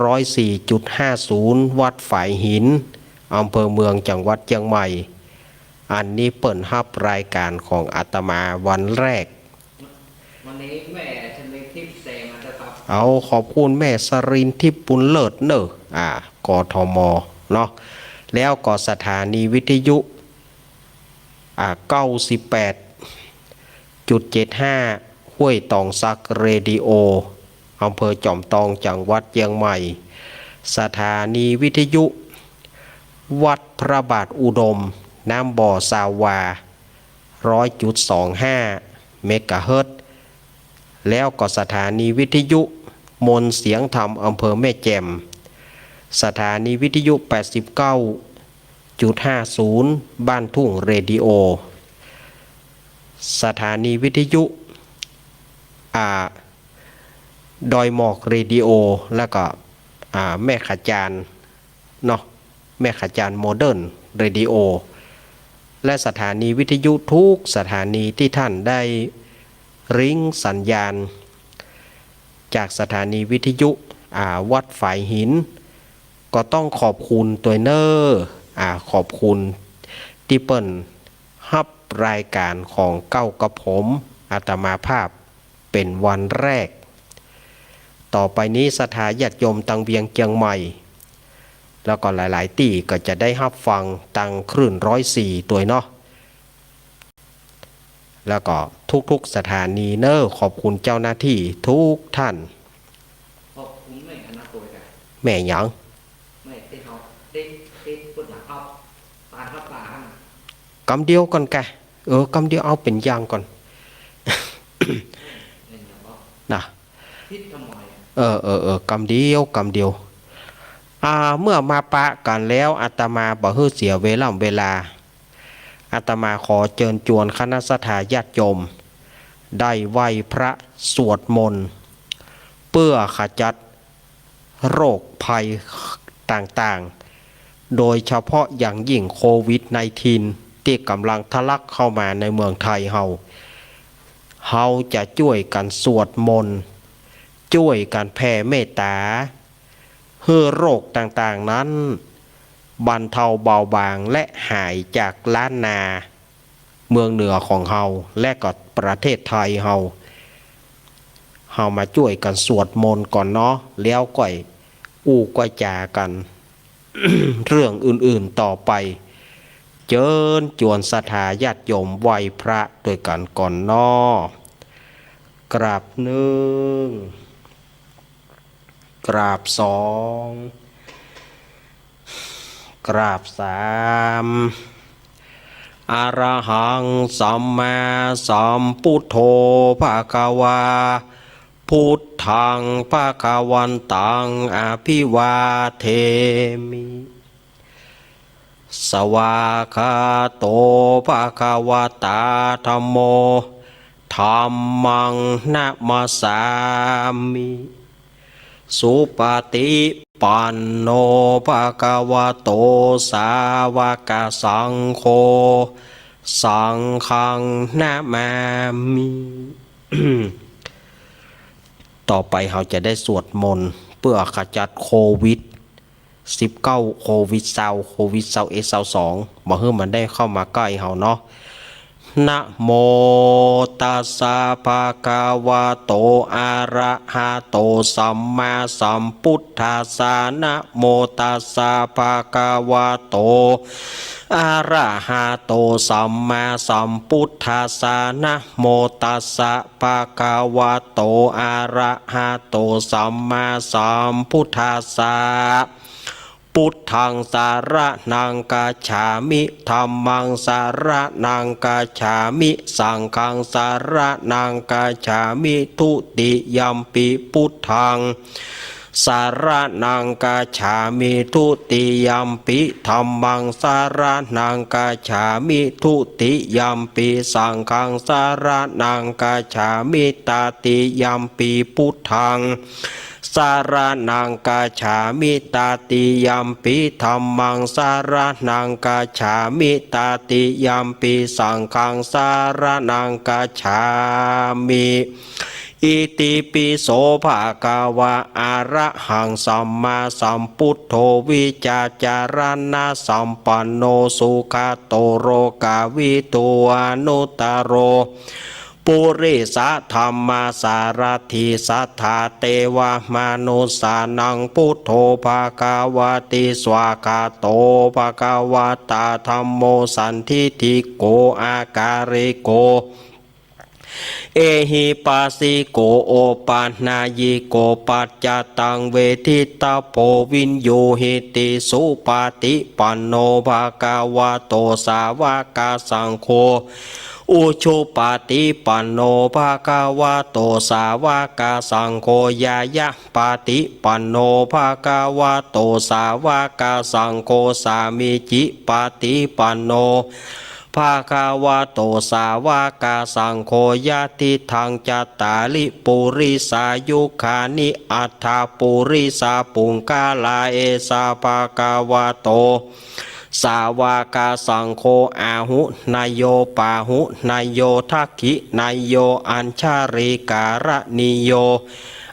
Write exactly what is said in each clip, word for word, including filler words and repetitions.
ร้อยสี่จุดห้าศูนย์ วัดฝายหิน อำเภอเมือง จังหวัดเจียงใหม่ อันนี้เปิ้นฮับรายก๋านของอาตมาวันแรก วันนี้แม่ชลินทิพย์เสมาแล้วครับ เอา ขอบคุณแม่ชลินทิพย์ บุญเลิศเน่อ อ่า กทม เนาะ แล้วก็สถานีวิทยุ อ่า เก้าสิบแปดจุดเจ็ดห้า ห้วยตองสักเรดิโอ อำเภอจอมตอง จังหวัดเจียงใหม่ สถานีวิทยุวัดพระบาทอุดม น้ำบ่อซาวา ร้อยจุดสองห้า เมกะเฮิรตซ์ แล้วก็สถานีวิทยุมนต์เสียงธรรม อำเภอแม่แจ่ม สถานีวิทยุ แปดสิบเก้าจุดห้าศูนย์ บ้านทุ่งเรดิโอ สถานีวิทยุ อ่า ดอยหมอกเรดิโอ แล้วก็ อ่า แม่ขจาน เนาะ แม่ขจานโมเดิร์นเรดิโอ และสถานีวิทยุทุกสถานีตี้ท่านได้ริ้งสัญญาณ จากสถานีวิทยุ อ่า วัดฝายหิน ก็ต้องขอบคุณตวยเน่อ อ่า ขอบคุณตี้เปิ้นฮับรายก๋านของเก้ากับผม อาตมาภาพ เป๋นวันแรก ต่อไปนี้ศรัทธาญาติโยมตังเวียงเจียงใหม่ แล้วก็หลายๆ ตี้ก็จะได้ฮับฟังตังคลื่นร้อยสี่ตวยเนาะ แล้วก็ทุกๆ สถานีเน่อ ขอบคุณเจ้าหน้าตี้ทุกท่าน ขอบคุณแม่คณะตวยกัน แม่หยัง แม่ตี้เขาได้ ได้พูดหลังเขา ตาเขาตาหั่น กำเดียวก่อนแก เออ กำเดียว เอาเป๋นอย่างก่อน เห็นหรือเปล่า นะ ผิดทำไมอะ เออ เออ เออ กำเดียว กำเดียว อ่า เมื่อมาปะกั๋นแล้ว อาตมาบ่หื้อเสียเวล่ำเวลา อาตมาขอเจิญจวนคณะศรัทธาญาติโยม ได้ไหว้พระสวดมนต์ เปื้อขจัด โรคภัยต่างๆ โดยเฉพาะอย่างยิ่งโควิดไนน์ทีน ตี้ก่ำลังทะลักเข้ามาในเมืองไทยเฮา เฮาจะจ้วยกั๋นสวดมนต์ จ้วยกั๋นแผ่เมตต๋า หื้อโรคต่างๆ นั้น บรรเทาเบาบางและหายจากล้านนา เมืองเหนือของเฮา และก็ประเทศไทยเฮา เฮามาจ้วยกั๋นสวดมนต์ก่อนเนาะ แล้วก้อยอู้ก้อยจ๋ากั๋น เรื่องอื่นๆ ต่อไป เจิญจวนศรัทธาญาติโยมไหว้พระตวยกั๋นก่อนเนาะ กราบนึ่ง กราบสอง กราบสาม อะระหังสัมมาสัมพุทโธ ภะคะวา พุทธัง ภะคะวันตัง อะภิวาเทมิ สวากขาโต ภะคะวะตา ธัมโม ธัมมัง นะมัสสามิ สุปฏิปันโน ภะคะวะโต สาวกสังโฆ สังฆัง นะมามิ ต่อไปเฮาจะได้สวดมนต์เปื้อขจัดโควิด สิบเก้า โควิดซาว โควิดซาวเอ็ด ซาวสอง บ่หื้อมันได้เข้ามาใก้เฮาเนาะ นะโมตัสสะ ภะคะวะโต อะระหะโต สัมมาสัมพุทธัสสะ นะโมตัสสะ ภะคะวะโต อะระหะโต สัมมาสัมพุทธัสสะ นะโมตัสสะ ภะคะวะโต อะระหะโต สัมมาสัมพุทธัสสะ พุทธัง สะระณัง คัจฉามิ ธัมมัง สะระณัง คัจฉามิ สังฆัง สะระณัง คัจฉามิ ทุติยัมปิ พุทธัง สะระณัง คัจฉามิ ทุติยัมปิ ธัมมัง สะระณัง คัจฉามิ ทุติยัมปิ สังฆัง สะระณัง คัจฉามิ ตติยัมปิ พุทธัง สะระณัง คัจฉามิ ตติยัมปิ ธัมมัง สะระณัง คัจฉามิ ตติยัมปิ สังฆัง สะระณัง คัจฉามิ Itipi so bhagavā arahaṃ sammāsambuddho vijjācaraṇasampanno sugato lokavidū anuttaro purisadammasārathi satthā devamanussānaṃ buddho bhagavā ti. Svākkhāto bhagavatā dhammo sandiṭṭhiko akāliko ehipassiko opanayiko paccattaṃ veditabbo viññūhīti. Supaṭipanno bhagavato sāvakasaṅgho ujupaṭipanno bhagavato sāvakasaṅgho ñāyapaṭipanno bhagavato sāvakasaṅgho sāmīcipaṭipanno bhagavato sāvakasaṅgho yadidaṃ cattāri purisayugāni aṭṭha purisapuggalā esa bhagavato sāvakasaṅgho āhuneyyo pāhuneyyo dakkhiṇeyyo añjalikaraṇīyo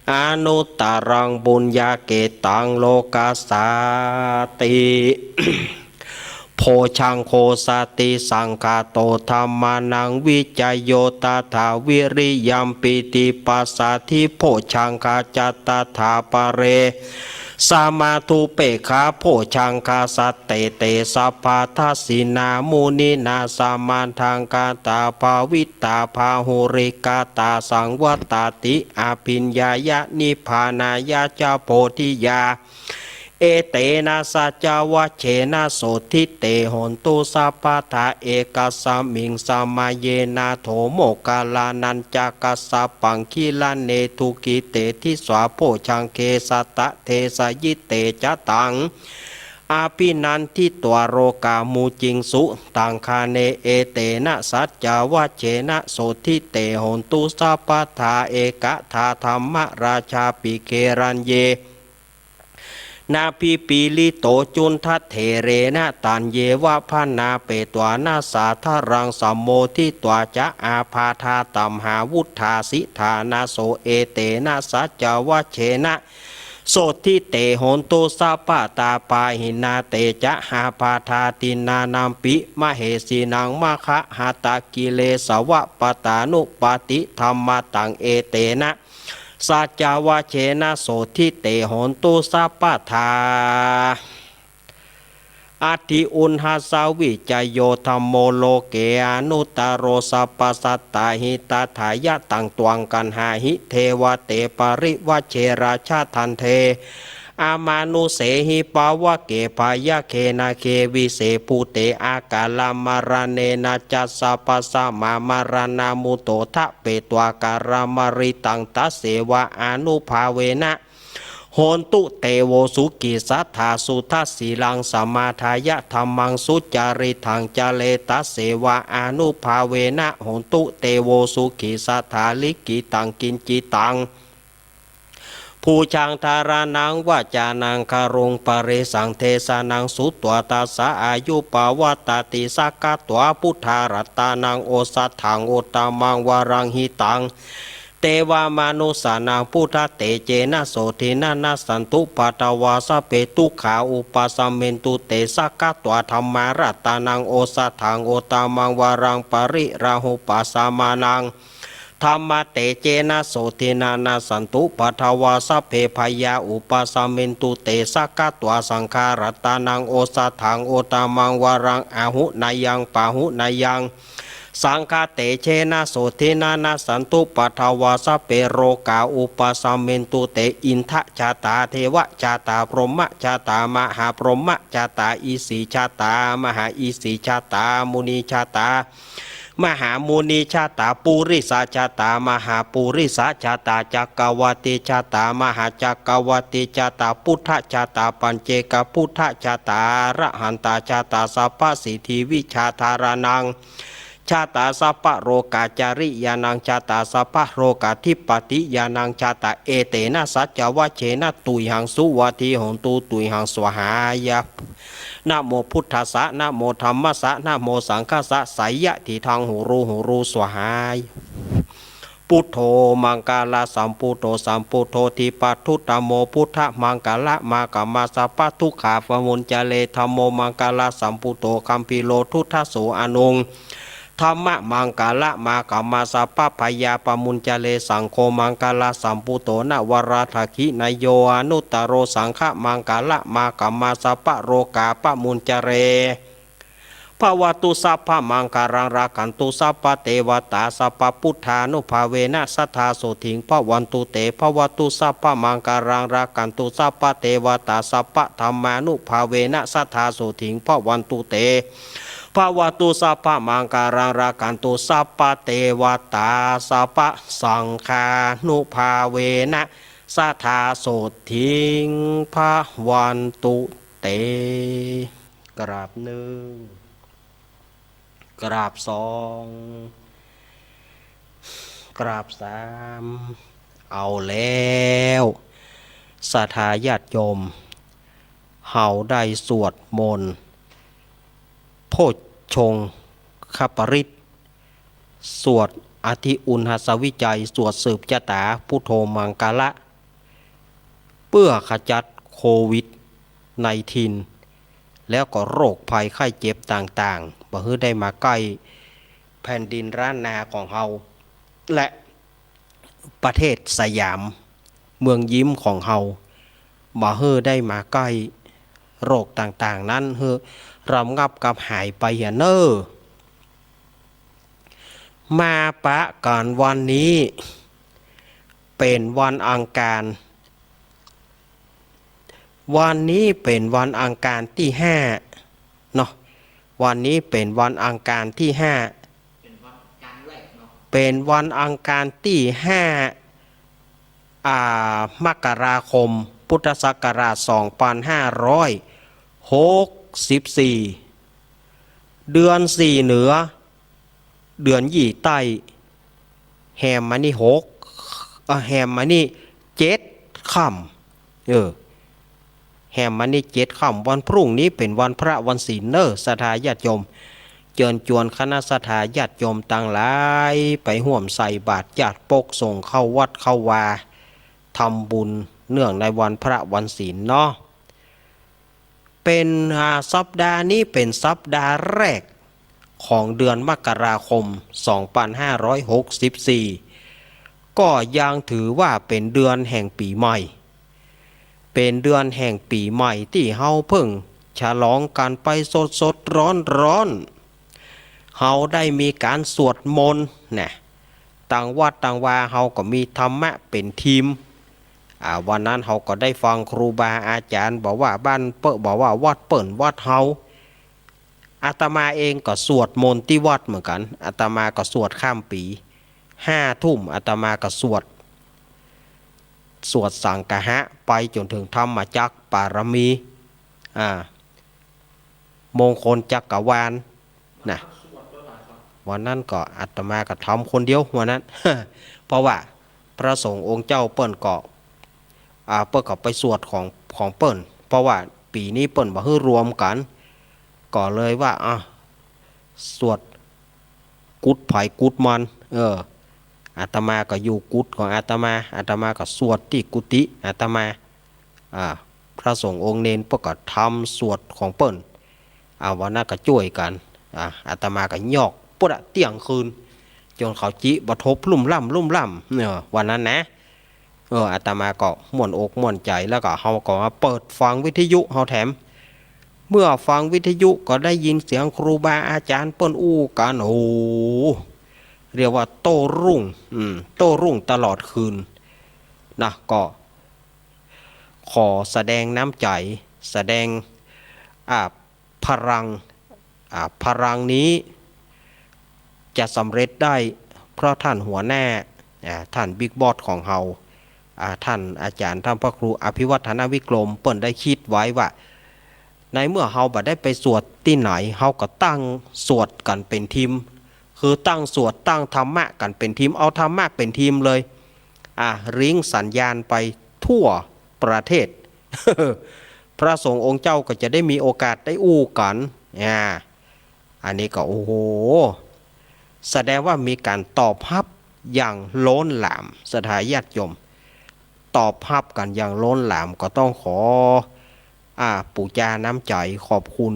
anuttaraṃ puññakkhettaṃ lokassāti. Bojjhaṅgo satisaṅkhāto dhammānaṃ vicayo tathā viriyampītipassaddhi bojjhaṅgā ca tathāpare samādhupekkhabojjhaṅgā sattete sabbadassinā muninā sammadakkhātā bhāvitā bahulīkatā saṃvattanti abhiññāya nibbānāya ca bodhiyā. Etena saccavajjena sotthi te hontu sabbadā. Ekasmiṃ samaye nātho moggallānañca kassapaṃ gilāne dukkhite disvā bojjhaṅge satta desayi. Te ca taṃ abhinanditvā rogā mucciṃsu taṃ ghāne. Etena saccavajjena sotthi te hontu sabbadā. Ekadā dhammarājāpi gelaññe nābhipīḷito cundattherena taññeva bhaṇāpetvāna sādaraṃ sammoditvā ca ābādhā tamhā vuṭṭhāsi. Ṭhānaso etena saccavajjena sotthi te hontu sabbadā. Pahīnā te ca ābādhā tiṇṇannampi mahesinaṃ magghahattakilesava pattānuppattidhammataṃ. Etena saccavajjena sotthi te hontu sabbadā. Atthi uṇhassa vicayo dhammo loke anuttaro sabbasattāhitatthāya taṃ tvaṃ gaṇhāhi devate parivajje rājadaṇḍe amanussehi pāvake byagghe nāge vise bhūte akālamaraṇena cassa bhāsmā maraṇā muttodhapetvā kālamāritaṃ. Tasseva ānubhāvena hontu devo sukhī sadā suddhasīlaṃ samādāya dhammaṃ sucaritaṃ care. Tasseva ānubhāvena hontu devo sukhī sadā likkhitaṃ kiñci taṃ pūjaṃ dhāraṇaṃ vācanaṃ garuṃ parisaṃ desanaṃ sutvā tassa āyu pavaḍḍhati. Sakkatvā buddharatanaṃ osathaṃ uttamaṃ varaṃ hitaṃ devamanussānaṃ buddhatejena sotthinā nassantupaddavā sabbe dukkhā vūpasamentu te. Sakkatvā dhammaratanaṃ osathaṃ uttamaṃ varaṃ pariḷāhūpasamanaṃ dhammatejena sotthinā nassantupaddavā sabbe bhayā vūpasamentu te. Sakkatvā saṅgharatanaṃ osathaṃ uttamaṃ varaṃ āhuneyyaṃ pāhuneyyaṃ saṅghatejena sotthinā nassantupaddavā sabbe rogā vūpasamentu te. Indajātā devajātā brahmajātā mahābrahmajātā isijātā mahāisijātā munijātā mahāmunijātā purisajātā mahāpurisajātā cakkavātijātā mahācakkavātijātā buddhajātā paccekabuddhajātā arahantajātā sabbasiddhivijjādharaṇaṃ jātā sabbalokacariyaṇaṃ jātā sabbalokadhipatiyaṇaṃ jātā. Etena saccavajjena tuyhaṃ suvatthi hotu tuyhaṃ svāhāya. Namo buddhassa, namo dhammassa, namo saṅghassa, seyyathidaṃ hotu hotu svāhāya. พุทโธ มังคละสัมพุทโธ สัมพุทโธ ธิปะทุตโม พุทธมังคละมา ขมาสัพพะทุกขาปะมุญจเร ธัมโม มังคละสัมพุทโธ คัมภีโร ทุตโส อนุง ธัมมะมังคละมา ขมาสัพพะพยาปะมุญจเร สังโฆ มังคละสัมพุทโธ นวรัตถะขิณโย อนุตตโร สังฆมังคละมา ขมาสัพพะโรคาปะมุญจเร ภะวะตุสัพพะมังคลัง รักขันตุสัพพะเตวะตา สัพพะพุทธานุภาเวนะ สัตถาโสตถิง ภะวันตุเต ภะวะตุสัพพะมังคลัง รักขันตุสัพพะเตวะตา สัพพะธัมมานุภาเวนะ สัตถาโสตถิง ภะวันตุเต ภะวะตุสัพพะมังคลัง รักขันตุสัพพะเตวะตา สัพพะสังฆานุภาเวนะ สัตถาโสตถิง ภะวันตุเต กราบนึ่ง กราบสอง กราบสาม เอาแล้ว ศรัทธาญาติโยม เฮาได้สวดมนต์ โพชฌงคปริตร สวดอธิอุณหสวิจัย สวดสืบจะต๋า พุทโธมังคละ เปื้อขจัดโควิดไนน์ทีน แล้วก็โรคภัยไข้เจ็บต่างๆ บ่หื้อได้มาใก้แผ่นดินล้านนาของเฮา และประเทศสยาม เมืองยิ้มของเฮา บ่หื้อได้มาใก้โรคต่างๆ นั้น หื้อระงับกับหายไปเหียเน่อ มาปะกั๋นวันนี้ เป๋นวันอังคาร วันนี้เป๋นวันอังคารตี้ห้าเนาะ วันนี้เป๋นวันอังคารตี้ห้า เป๋นวันอังคารตี้ห้า อ่า มกราคม พุทธศักราช สองปันห้าร้อยหกสิบสี่ เดือนสี่เหนือ เดือนยี่ใต้ แฮมมานี่หก เอ่อ แฮมมานี่เจ็ดค่ำ เออ แฮมมานี่เจ็ดค่ำ วันพรุ่งนี้เป๋นวันพระวันศีลเน่อ ศรัทธาญาติโยม เจิญจวนคณะศรัทธาญาติโยมตังหลาย ไปฮ่วมใส่บาตร จัดปกสงฆ์เข้าวัดเข้าวา ทำบุญเนื่องในวันพระวันศีลเนาะ เป๋น อ่า สัปดาห์นี้เป๋นสัปดาห์แรกของเดือนมกราคม สองปันห้าร้อยหกสิบสี่ ก็ยังถือว่าเป๋นเดือนแห่งปี๋ใหม่ เป๋นเดือนแห่งปี๋ใหม่ตี้เฮาเพิ่งฉลองกั๋นไปสดๆ ฮ้อนๆ เฮาได้มีก๋านสวดมนต์นะ ตางวัดตางวาเฮาก็มีธรรมะเป๋นธีม อ่า วันนั้นเฮาก็ได้ฟังครูบาอาจ๋ารย์ บ่ว่าบ้านเปิ้น บ่ว่าวัดเปิ้นวัดเฮา อาตมาเองก็สวดมนต์ตี้วัดเหมือนกั๋น อาตมาก็สวดข้ามปี๋ ห้าทุ่มอาตมาก็สวด สวดสังคหะไปจ๋นเถิงธรรมจักรปารมี อ่า มงคลจักรวาล นะ วันนั้นก็อาตมาก็ทำคนเดียววันนั้น เพราะว่าพระสงฆ์องค์เจ้าเปิ้นก็ อ่า เปิ้นก็ไปสวดของ ของเปิ้น เพราะว่าปี๋นี้เปิ้นบ่หื้อรวมกั๋น ก็เลยว่า อ่ะ สวดกุฏิใผกุฏิมัน เออ อาตมาก็อยู่กุฏิของอาตมา อาตมาก็สวดตี้กุฏิอาตมา อ่า พระสงฆ์องค์เณรเปิ้นก็ทำสวดของเปิ้น อ่า วันนั้นก็จ้วยกั๋น อ่า อาตมาก็ยอกปุ๊ดอะเตี้ยงคืน จ๋นเขาจิบ่ทบลุ่มล่ำลุ่มล่ำ เออ วันนั้นนะ เออ อาตมาก็ม่วนอกม่วนใจ๋ แล้วก็เฮาก็มาเปิดฟังวิทยุเฮาแถม เมื่อฟังวิทยุก็ได้ยินเสียงครูบาอาจ๋ารย์เปิ้นอู้กั๋น โอ้โห เรียกว่าโต้รุ่ง อืม โต้รุ่งตลอดคืน นะ ก็ ขอแสดงน้ำใจ๋ แสดง อ่า พลัง อ่า พลังนี้จะสำเร็จได้เพราะท่านหัวหน้า อ่า ท่านบิ๊กบอสของเฮา อ่า ท่านอาจ๋ารย์ ท่านพระครูอภิวัฒนวิกรม เปิ้นได้กึ๊ดไว้ว่า ในเมื่อเฮาบ่ได้ไปสวดตี้ไหน เฮาก็ตั้งสวดกั๋นเป๋นธีม คือตั้งสวดตั้งธรรมะกั๋นเป๋นธีม เอาธรรมะเป๋นธีมเลย อ่ะ ริ้งสัญญาณไปทั่วประเทศ พระสงฆ์องค์เจ้าก็จะได้มีโอกาสได้อู้กั๋น อ่า อันนี้ก็ โอ้โห แสดงว่ามีก๋านตอบฮับ อย่างล้นหลาม ศรัทธาญาติโยม ตอบฮับกั๋นอย่างล้นหลาม ก็ต้องขอ อ่า ปู๋จาน้ำใจ๋ขอบคุณ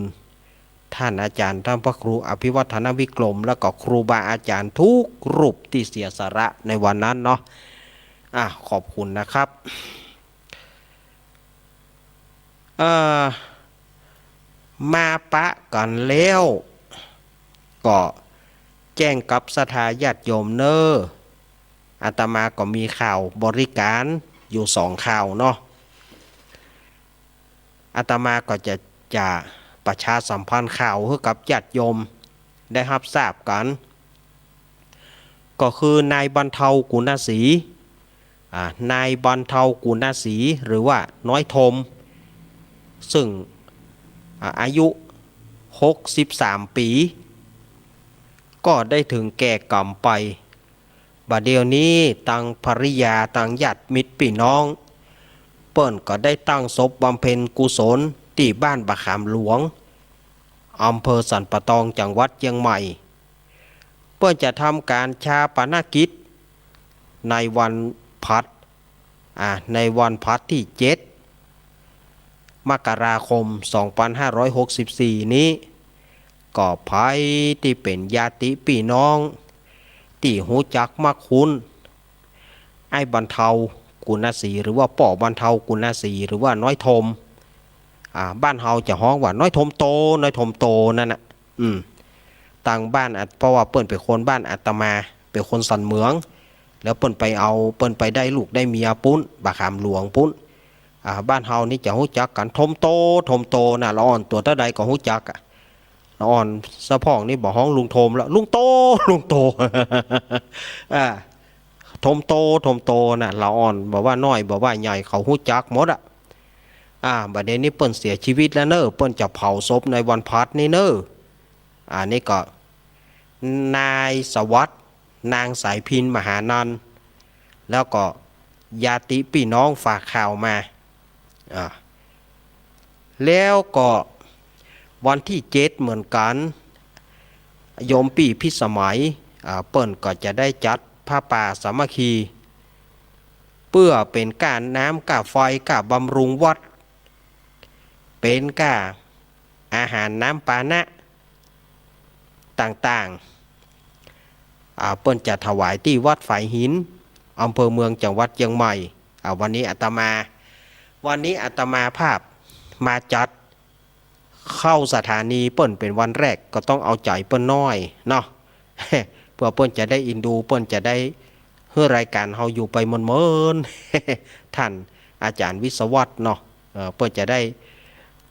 ท่านอาจ๋ารย์ ท่านพระครูอภิวัฒนวิกรม แล้วก็ครูบาอาจ๋ารย์กู้รูปตี้เสียสละในวันนั้นเนาะ อ่า ขอบคุณนะครับ เอ่อ มาปะกั๋นแล้ว ก็แจ้งกับศรัทธาญาติโยมเน่อ อาตมาก็มีข่าวบริการอยู่สองข่าวเนาะ อาตมาก็จะ จะประชาสัมพันธ์ข่าวหื้อกับญาติโยมได้ฮับทราบกั๋น ก็คือนายบรรเทา กุณศรี อ่า นายบรรเทา กุณศรี หรือว่าน้อยธม ซึ่ง อ่า อายุ หกสิบสามปี๋ ก็ได้เถิงแก่ก๋รรมไป บ่าเดี่ยวนี้ตังภริยา ตังญาติมิตรปี้น้อง เปิ้นก็ได้ตั้งศพบำเพ็ญกุศลตี้บ้านบ่าขามหลวง อำเภอสันป่าตอง จังหวัดเจียงใหม่ เปิ้นจะทำก๋านฌาปนกิจในวันผลัด อ่า ในวันผลัดตี้เจ็ด มกราคม สองปันห้าร้อยหกสิบสี่ นี้ ก็ใผตี้เป๋นญาติปี้น้อง ตี้ฮู้จักมักคุ้น อ้ายบรรเทา กุณศรี หรือว่าป้อบรรเทา กุณศรี หรือว่าน้อยธม อ่า บ้านเฮาจะฮ้องว่าน้อยธมโต น้อยธมโตนั่นน่ะ อืม ตังบ้าน อ่ะ เพราะว่าเปิ้นเป๋นคนบ้านอาตมา เป๋นคนสันเหมือง แล้วเปิ้นไปเอา เปิ้นไปได้ลูกได้เมียปุ้น บ่าขามหลวงปุ้น อ่า บ้านเฮานี่จะฮู้จักกั๋นธมโต ธมโตน่ะ ละอ่อนตั๋วเต้าใดก็ฮู้จักอะ ละอ่อนสะพ่องนี่บ่ฮ้องลุงธมละ ลุงโต ลุงโต อ่า ธมโต ธมโตน่ะ ละอ่อนบ่ว่าน้อยบ่ว่าใหญ่เขาฮู้จักหมดอะ อ่า บ่าเดี่ยวนี้เปิ้นเสียชีวิตแล้วเน่อ เปิ้นจะเผาศพในวันผลัดนี้เน่อ อ่า นี่ก็ นายสวัสดิ์ นางสายพิณ มหานันท์ แล้วก็ญาติปี้น้องฝากข่าวมา อ่า แล้วก็วันตี้เจ็ดเหมือนกั๋น โยมปี้พิสมัย อ่า เปิ้นก็จะได้จัดผ้าป่าสามัคคี เปื้อเป๋นก้าน้ำก้าไฟก้าบำรุงวัด เป๋นก้าอาหารน้ำปานะ ต่างๆ อ่า เปิ้นจะถวายตี้วัดฝายหิน อำเภอเมือง จังหวัดเจียงใหม่ อ่า วันนี้อาตมา วันนี้อาตมาภาพมาจัด เข้าสถานีเปิ้นเป๋นวันแรก ก็ต้องเอาใจ๋เปิ้นหน้อยเนาะ เปื้อเปิ้นจะได้อินดู เปิ้นจะได้หื้อรายก๋านเฮาอยู่ไปเมินๆ ท่านอาจ๋ารย์วิศวัฒน์เนาะ เอ่อ เปิ้นจะได้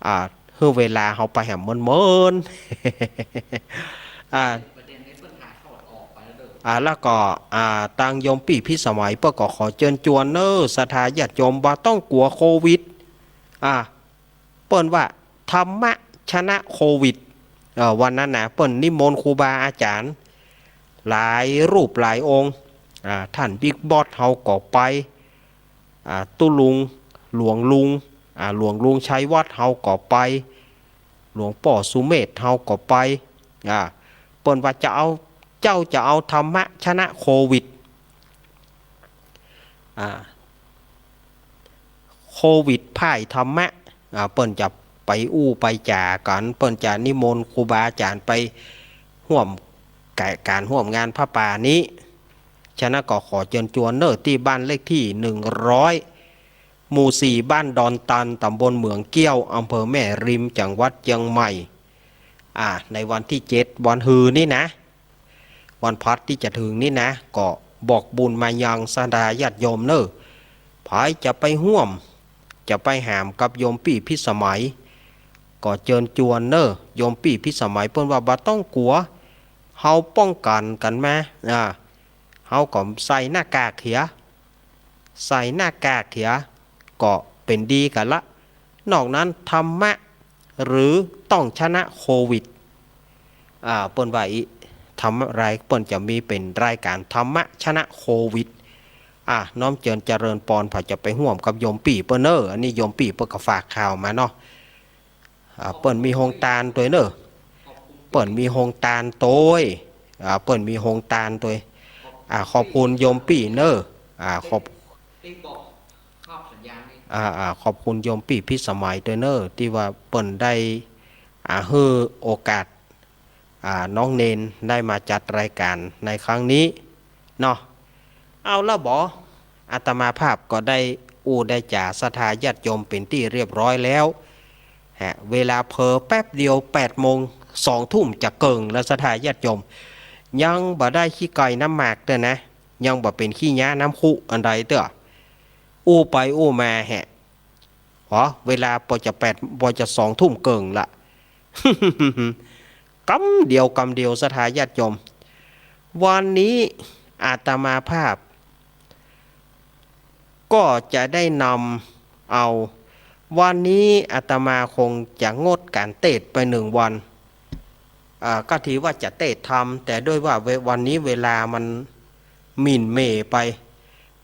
อ่า หื้อเวลาเฮาไปแหมเมินๆ อ่า อ่า แล้วก็ อ่า ตังโยมปี้พิสมัย เปิ้นก็ขอเจิญจวนเน่อ ศรัทธาญาติโยม บ่ต้องกั๋วโควิด อ่า เปิ้นว่าธรรมะชนะโควิด เอ่อ วันนั้นนะ เปิ้นนิมนต์ครูบาอาจ๋ารย์ หลายรูปหลายองค์ อ่า ท่านบิ๊กบอสเฮาก็ไป อ่า ตุ๊ลุง หลวงลุง อ่า หลวงลุงชัยวัฒน์เฮาก็ไป หลวงป้อสุเมธเฮาก็ไป อ่า เปิ้นว่าจะเอา เจ้าจะเอาธรรมะชนะโควิด อ่า โควิดพ่ายธรรมะ อ่า เปิ้นจะไปอู้ไปจ๋ากั๋น เปิ้นจะนิมนต์ครูบาอาจ๋ารย์ไปฮ่วมก๋านฮ่วมงานผ้าป่านี้ ฉะนั้นก็ขอเจิญจวนเน่อ ตี้บ้านเลขตี้หนึ่งร้อย หมู่สี่ บ้านดอนตัน ต๋ำบลเหมืองเกี้ยว อำเภอแม่ริม จังหวัดเจียงใหม่ อ่า ในวันตี้เจ็ด วันฮือนี้นะ วันผลัดตี้จะเถิงนี้นะ ก็บอกบุญมายังศรัทธาญาติโยมเน่อ ใผจะไปฮ่วม จะไปแหมกับโยมปี้พิสมัย ก็เจิญจวนเน่อ โยมปี้พิสมัยเปิ้นว่าบ่ต้องกั๋ว เฮาป้องกั๋นกั๋นมา อ่า เฮาก็ใส่หน้ากากเหีย ใส่หน้ากากเหีย ก็เป๋นดีกั๋นละ นอกนั้นธรรมะ หรือต้องชนะโควิด อ่า เปิ้นว่าอี้ ธรรมะราย เปิ้นจะมีเป๋นรายก๋านธรรมะชนะโควิด อ่า น้อมเจิญเจริญปอน ใผจะไปฮ่วมกับโยมปี้เปิ้นเน่อ อันนี้โยมปี้เปิ้นก็ฝากข่าวมาเนาะ อ่า เปิ้นมีโฮงตานตวยเน่อ เปิ้นมีโฮงตานตวย อ่า เปิ้นมีโฮงตานตวย อ่า ขอบคุณโยมปี้เน่อ อ่า ขอบ อ่า อ่า ขอบคุณโยมปี้พิสมัยตวยเน่อ ตี้ว่าเปิ้นได้ อ่า หื้อโอกาส อ่า น้องเณรได้มาจัดรายก๋านในครั้งนี้เนาะ เอาละบ่ อาตมาภาพก็ได้อู้ได้จาศรัทธาญาติโยมเป๋นตี้เรียบร้อยแล้ว ฮะ เวลาเผลอแป๊บเดียวแปดโมง สองทุ่มจะเกิ่งแล้วศรัทธาญาติโยม ยังบ่ได้ขี้ไก่น้ำหมากเตื้อนะ ยังบ่เป๋นขี้ย้าน้ำคุอันใดเตื้อ อู้ไปอู้มาแหะ หอ เวลาปอจะแปด ปอจะสองทุ่มเกิ่งละ กำเดียว กำเดียวศรัทธาญาติโยม วันนี้อาตมาภาพ ก็จะได้นำเอา วันนี้อาตมาคงจะงดก๋านเตสน์ไปหนึ่งวัน อ่า ก็ถือว่าจะเตสน์ธรรม แต่ด้วยว่าเว- วันนี้เวลามันหมิ่นเหม่ไป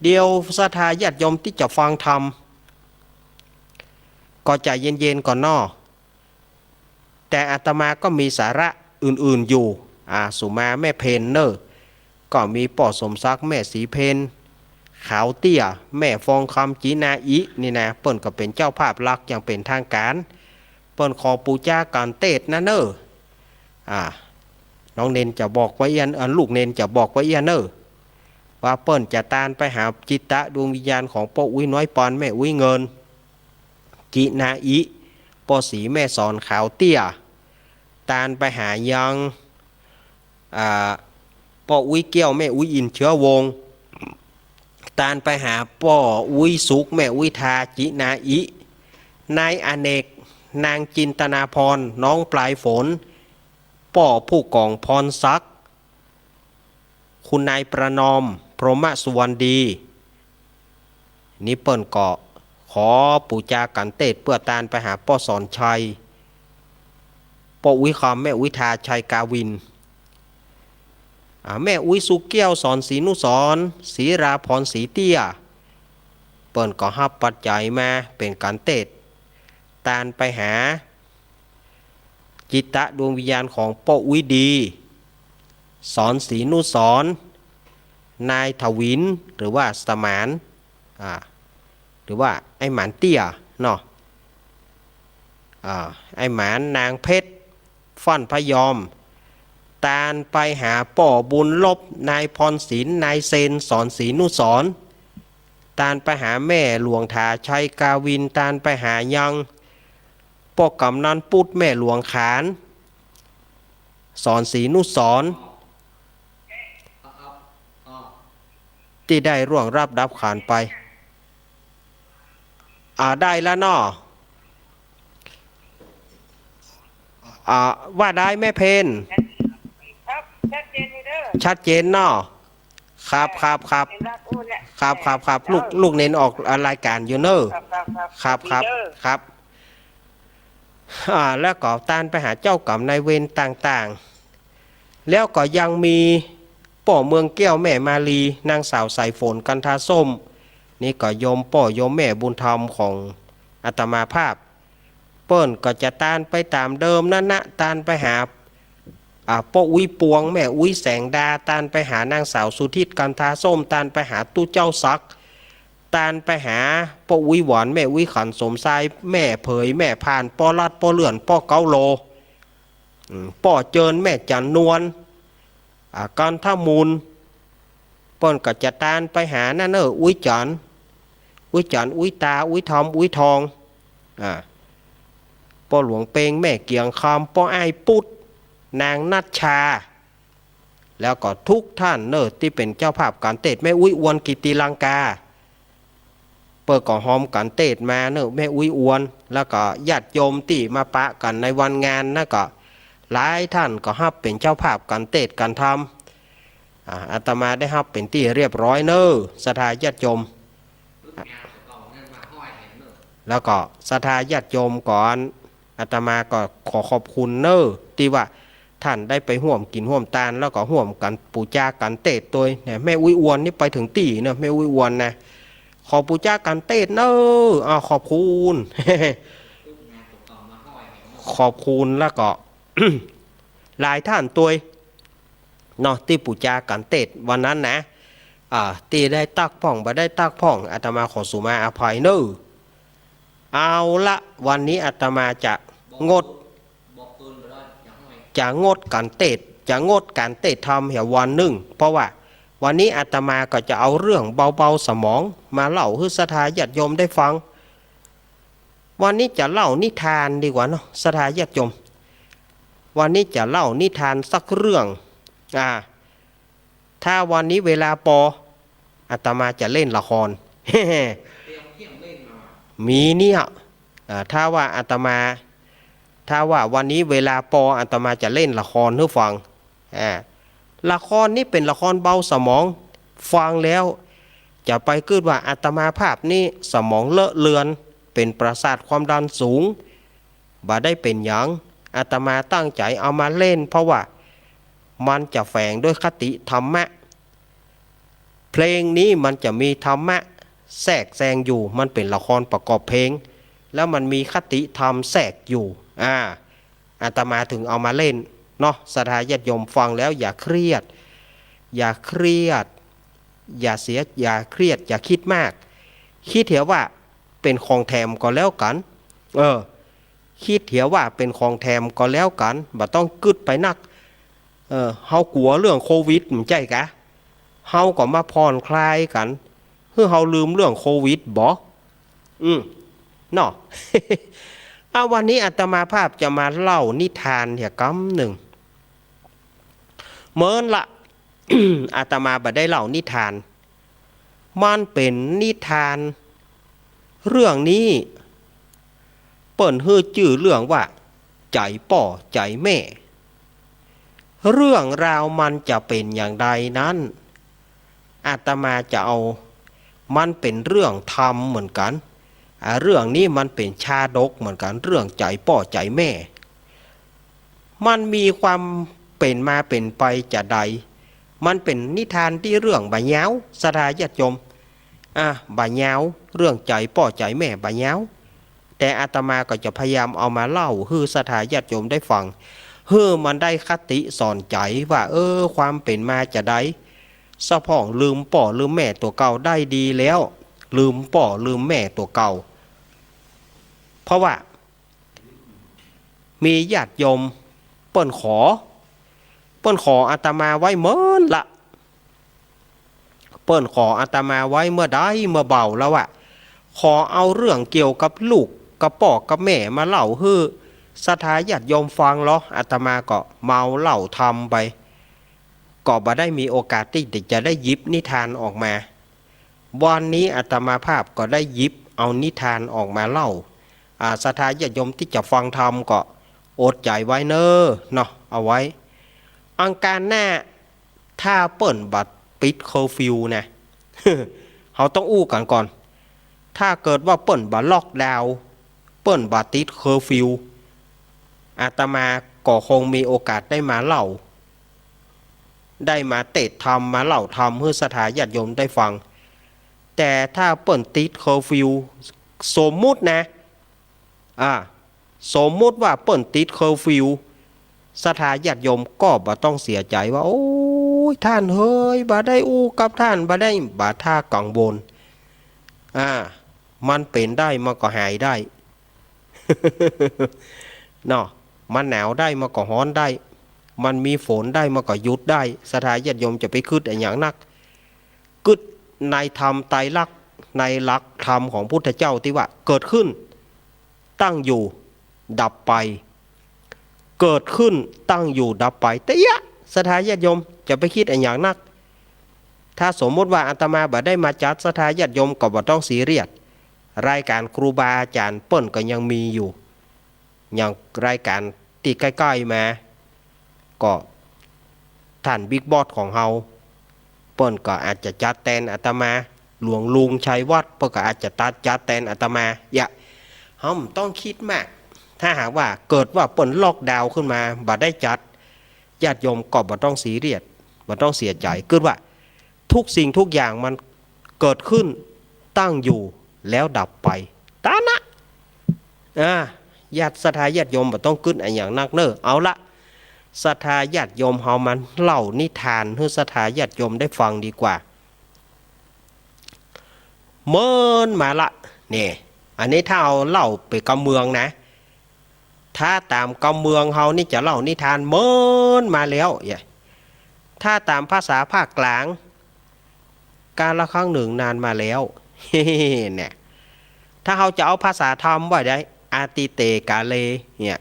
เดี๋ยวศรัทธาญาติโยมตี้จะฟังธรรม ก็ใจ๋เย็นๆ ก่อนเนาะ แต่อาตมาก็มีสาระอื่นๆ อยู่ อ่า สุมาแม่เพ็ญเน่อ ก็มีป้อสมศักดิ์ แม่ศรีเพ็ญ ขาวเตี้ย แม่ฟองคำ จินาอิ นี่นะ เปิ้นก็เป๋นเจ้าภาพหลักอย่างเป๋นทางก๋าน เปิ้นขอปู๋จาก๋านเตสน์นะเน่อ อ่า น้องเณรจะบอกว่าเอี้ย อ่า ลูกเณรจะบอกว่าเอี้ยเน่อ ว่าเปิ้นจะตานไปหาจิตตะดวงวิญญาณของป้ออุ๊ยน้อยปอน แม่อุ๊ยเงิน จินาอิ ป้อศรีแม่สอน ขาวเตี้ย ตานไปหายัง อ่า ป้ออุ๊ยแก้ว แม่อุ๊ยอิน เชื้อวงศ์ ตานไปหาป้ออุ๊ยสุข แม่อุ๊ยทา จินาอิ นายอเนก นางจินตนาพร น้องปลายฝน ป้อผู้กองพรศักดิ์ คุณนายประนอม พรหมสุวรรณดี นี่เปิ้นก็ขอปู๋จากัณฑ์เตศน์เปื้อตานไปหาป้อสอนชัย ป้ออุ๊ยคำ แม่อุ๊ยทา ชัยกาวิน อ่า แม่อุ๊ยสุแก้ว สอนศรีนุสรณ์ ศรีราพร ศรีเตี้ย เปิ้นก็ฮับปัจจัยมาเป๋นกัณฑ์เตศน์ ตานไปหา จิตตะดวงวิญญาณของป้ออุ๊ยดี สอนศรีนุสรณ์ นายถวิน หรือว่าสมาน อ่า หรือว่าไอ้หมานเตี้ยเนาะ อ่า ไอ้หมาน นางเพชร ฟั่นพยอม ตานไปหาป้อบุญลบ นายพรศิลป์ นายเซน สอนศรีนุสรณ์ ตานไปหาแม่หลวงทา ชัยกาวิน ตานไปหายัง ป้อกำนันปุ๊ด แม่หลวงขาน สอนศรีนุสรณ์ ตี้ได้ร่วงลับดับขันธ์ไป อ่า ได้แล้วเนาะ อ่า ว่าได้แม่เพญ ครับ ชัดเจนอยู่เด้อ ชัดเจนเนาะ ครับ ครับ ครับ เห็นว่าอู้แหละ ครับ ครับ ครับ ลูก เออ ลูกเณรออก อ่า รายการอยู่เนอะ ครับ ครับ ครับ ครับ ดีเด้อ ครับ อ่า แล้วก็ตานไปหาเจ้ากรรมนายเวรต่างๆ แล้วก็ยังมีป้อเมืองแก้ว แม่มาลี นางสาวสายฝน กันทาส้ม นี่ก็โยมป้อโยมแม่บุญธรรมของอาตมาภาพ เปิ้นก็จะตานไปต๋ามเดิมนั้นนะ ตานไปหา อ่า ป้ออุ๊ยปวง แม่อุ๊ยแสงดา ตานไปหานางสาวสุทิศ กันทาส้ม ตานไปหาตุ๊เจ้าศักดิ์ ตานไปหาป้ออุ๊ยหวาน แม่อุ๊ยขันสมชาย แม่เผย แม่พาน ป้อรัฐ ป้อเลื่อน ป้อเก้าโล อืม ป้อเจิญ แม่จันนวล อ่า กันทมูล เปิ้นก็จะตานไปหานั่นเน่อ อุ๊ยจัน อุ๊ยจัน อุ๊ยตา อุ๊ยทอม อุ๊ยทอง อ่า ป้อหลวงเปง แม่เกียงคำ ป้ออ้ายปุ๊ด นางนัชชา แล้วก็ทุกท่านเน่อตี้เป๋นเจ้าภาพกัณฑ์เตศน์ แม่อุ๊ยอวน กิตติลังกา เปิ้นก็ฮอมกัณฑ์เตศน์มาเน่อ แม่อุ๊ยอวน แล้วก็ญาติโยมตี้มาปะกั๋นในวันงานนะ ก็หลายท่านก็ฮับเป๋นเจ้าภาพกัณฑ์เตศน์กัณฑ์ธรรม อ่า อาตมาได้ฮับเป๋นตี้เรียบร้อยเน่อ ศรัทธาญาติโยม แล้วก็ศรัทธาญาติโยมก่อน อาตมาก็ขอขอบคุณเน่อ ตี้ว่าท่านได้ไปฮ่วมกิ๋นฮ่วมตาน แล้วก็ฮ่วมกั๋นปู๋จากัณฑ์เตศน์ตวยเนี่ย แม่อุ๊ยอวนนี่ไปเถิงตี้เน่อ แม่อุ๊ยอวนนะ ขอปู๋จากัณฑ์เตศน์เน่อ อ้าว ขอบคุณ ขอบคุณ แล้วก็ หลายท่านตวย เนาะ ตี้ปู๋จากัณฑ์เตศน์วันนั้นนะ อ่า ตี้ได้ตั๊กพ่อง บ่ได้ตั๊กพ่อง อาตมาขอสุมาอภัยเน่อ เอาละ วันนี้อาตมาจะงด จะงดก๋านเตสน์ จะงดก๋านเตสน์ธรรมเหียวันนึ่ง เพราะว่าวันนี้อาตมาก็จะเอาเรื่องเบาๆสมองมาเล่าหื้อศรัทธาญาติโยมได้ฟัง วันนี้จะเล่านิทานดีกว่าเนาะ ศรัทธาญาติโยม วันนี้จะเล่านิทานสักเรื่อง อ่า ถ้าวันนี้เวลาปอ อาตมาจะเล่นละคร มีเนี่ย อ่า ถ้าว่าอาตมา ถ้าว่าวันนี้เวลาปอ อาตมาจะเล่นละครหื้อฟัง อ่า ละครนี้เป๋นละครเบาสมอง ฟังแล้วจะไปกึ๊ดว่าอาตมาภาพนี้สมองเลอะเลือน เป๋นประสาทความดันสูง บ่ได้เป๋นหยัง อาตมาตั้งใจ๋เอามาเล่น เพราะว่ามันจะแฝงด้วยคติธรรมะ เพลงนี้มันจะมีธรรมะแทรกแซงอยู่ มันเป๋นละครประกอบเพลง แล้วมันมีคติธรรมแทรกอยู่ อ่า อาตมาถึงเอามาเล่นเนาะ ศรัทธาญาติโยมฟังแล้วอย่าเครียด อย่าเครียด อย่าเสีย อย่าเครียด อย่าคิดมาก คิดเหียว่าเป๋นของแถมก็แล้วกั๋น เออ คิดเหียว่าเป๋นของแถมก็แล้วกั๋น บ่ต้องกึ๊ดไปนัก เออ เฮากั๋วเรื่องโควิด บ่ใจ้กา เฮาก็มาผ่อนคลายกั๋น หื้อเฮาลืมเรื่องโควิดบ่ อืม เนาะ เอา วันนี้อาตมาภาพจะมาเล่านิทานเหียกำนึ่ง เมินละ อาตมาบ่ได้เล่านิทาน มันเป๋นนิทาน เรื่องนี้ เปิ้นหื้อจื้อเรื่องว่า ใจ๋ป้อใจ๋แม่ เรื่องราวมันจะเป๋นอย่างใดนั้น อาตมาจะเอา มันเป๋นเรื่องธรรมเหมือนกั๋น อ่า เรื่องนี้มันเป๋นชาดกเหมือนกั๋น เรื่องใจ๋ป้อใจ๋แม่ มันมีความเป๋นมาเป๋นไปจาใด มันเป๋นนิทานตี้เรื่องบ่ยาว ศรัทธาญาติโยม อ่ะ บ่ยาว เรื่องใจ๋ป้อใจ๋แม่บ่ยาว แต่อาตมาก็จะพยายามเอามาเล่าหื้อศรัทธาญาติโยมได้ฟัง หื้อมันได้คติสอนใจ๋ว่า เออ ความเป๋นมาจาใด สะพ่องลืมป้อลืมแม่ตั๋วเก่าได้ดีแล้ว ลืมป้อลืมแม่ตั๋วเก่า เพราะว่า มีญาติโยมเปิ้นขอ เปิ้นขออาตมาไว้เมินละ เปิ้นขออาตมาไว้เมื่อใดเมื่อเบาแล้วอะ ขอเอาเรื่องเกี่ยวกับลูกกับป้อกับแม่มาเล่าหื้อศรัทธาญาติโยมฟังลอ อาตมาก็เมาเหล้าธรรมไป ก็บ่ได้มีโอกาสตี้จะได้หยิบนิทานออกมา วันนี้อาตมาภาพก็ได้หยิบเอานิทานออกมาเล่า อ่า ศรัทธาญาติโยมตี้จะฟังธรรมก็อดใจ๋ไว้เน่อเนาะ เอาไว้ อังคารหน้า ถ้าเปิ้นบ่ปิดเคอร์ฟิวนะ เฮาต้องอู้กั๋นก่อน ถ้าเกิดว่าเปิ้นบ่ล็อกดาวน์ เปิ้นบ่ติดเคอร์ฟิว อาตมาก็คงมีโอกาสได้มาเล่า ได้มาเตสน์ธรรม มาเล่าธรรมหื้อศรัทธาญาติโยมได้ฟัง แต่ถ้าเปิ้นติดเคอร์ฟิว สมมุตินะ อ่า สมมุติว่าเปิ้นติดเคอร์ฟิว ศรัทธาญาติโยมก็บ่ต้องเสียใจ๋ว่า โอ้ย ต้านเฮย บ่ได้อู้กับต้าน บ่ได้ บ่ต้องกังวล อ่า มันเป๋นได้ มันก็หายได้ เนาะ มันหนาวได้ มันก็ฮ้อนได้ มันมีฝนได้ มันก็หยุดได้ ศรัทธาญาติโยมจะไปกึ๊ดอะหยังนัก กึ๊ดในธรรมไตรลักษณ์ ในหลักธรรมของพุทธเจ้าตี้ว่า เกิดขึ้น ตั้งอยู่ ดับไป เกิดขึ้น ตั้งอยู่ ดับไป เต๊อะ ศรัทธาญาติโยม จะไปกึ๊ดอะหยังนัก ถ้าสมมุติว่าอาตมาบ่ได้มาจัด ศรัทธาญาติโยมก็บ่ต้องซีเรียส รายก๋านครูบาอาจ๋ารย์เปิ้นก็ยังมีอยู่ อย่างรายก๋านตี้ใก้ๆ มา ก็ต้านบิ๊กบอสของเฮา เปิ้นก็อาจจะจัดแตนอาตมา หลวงลุงชัยวัฒน์ เปิ้นก็อาจจะตัดจัดแตนอาตมา อย่า เฮาบ่ต้องกึ๊ดมาก ถ้าหากว่าเกิดว่าเปิ้นล็อกดาวน์ขึ้นมา บ่ได้จัด ญาติโยมก็บ่ต้องซีเรียส บ่ต้องเสียใจ๋ กึ๊ดว่า ทุกสิ่งทุกอย่างมันเกิดขึ้น ตั้งอยู่ แล้วดับไป เต้านั้น อ่า ญาติศรัทธาญาติโยมบ่ต้องกึ๊ดอะหยังนักเน่อ เอาละ ศรัทธาญาติโยมเฮามาเล่านิทานหื้อศรัทธาญาติโยมได้ฟังดีกว่า เมินมาละ เนี่ย อันนี้ถ้าเอาเล่าเป๋นกำเมืองนะ ถ้าต๋ามกำเมืองเฮานี่จะเล่านิทานเมินมาแล้ว เนี่ย ถ้าต๋ามภาษาภาคกลาง กาลครั้งหนึ่งนานมาแล้ว เนี่ย ถ้าเฮาจะเอาภาษาธรรมว่าได้ อตีเตกาเล เนี่ย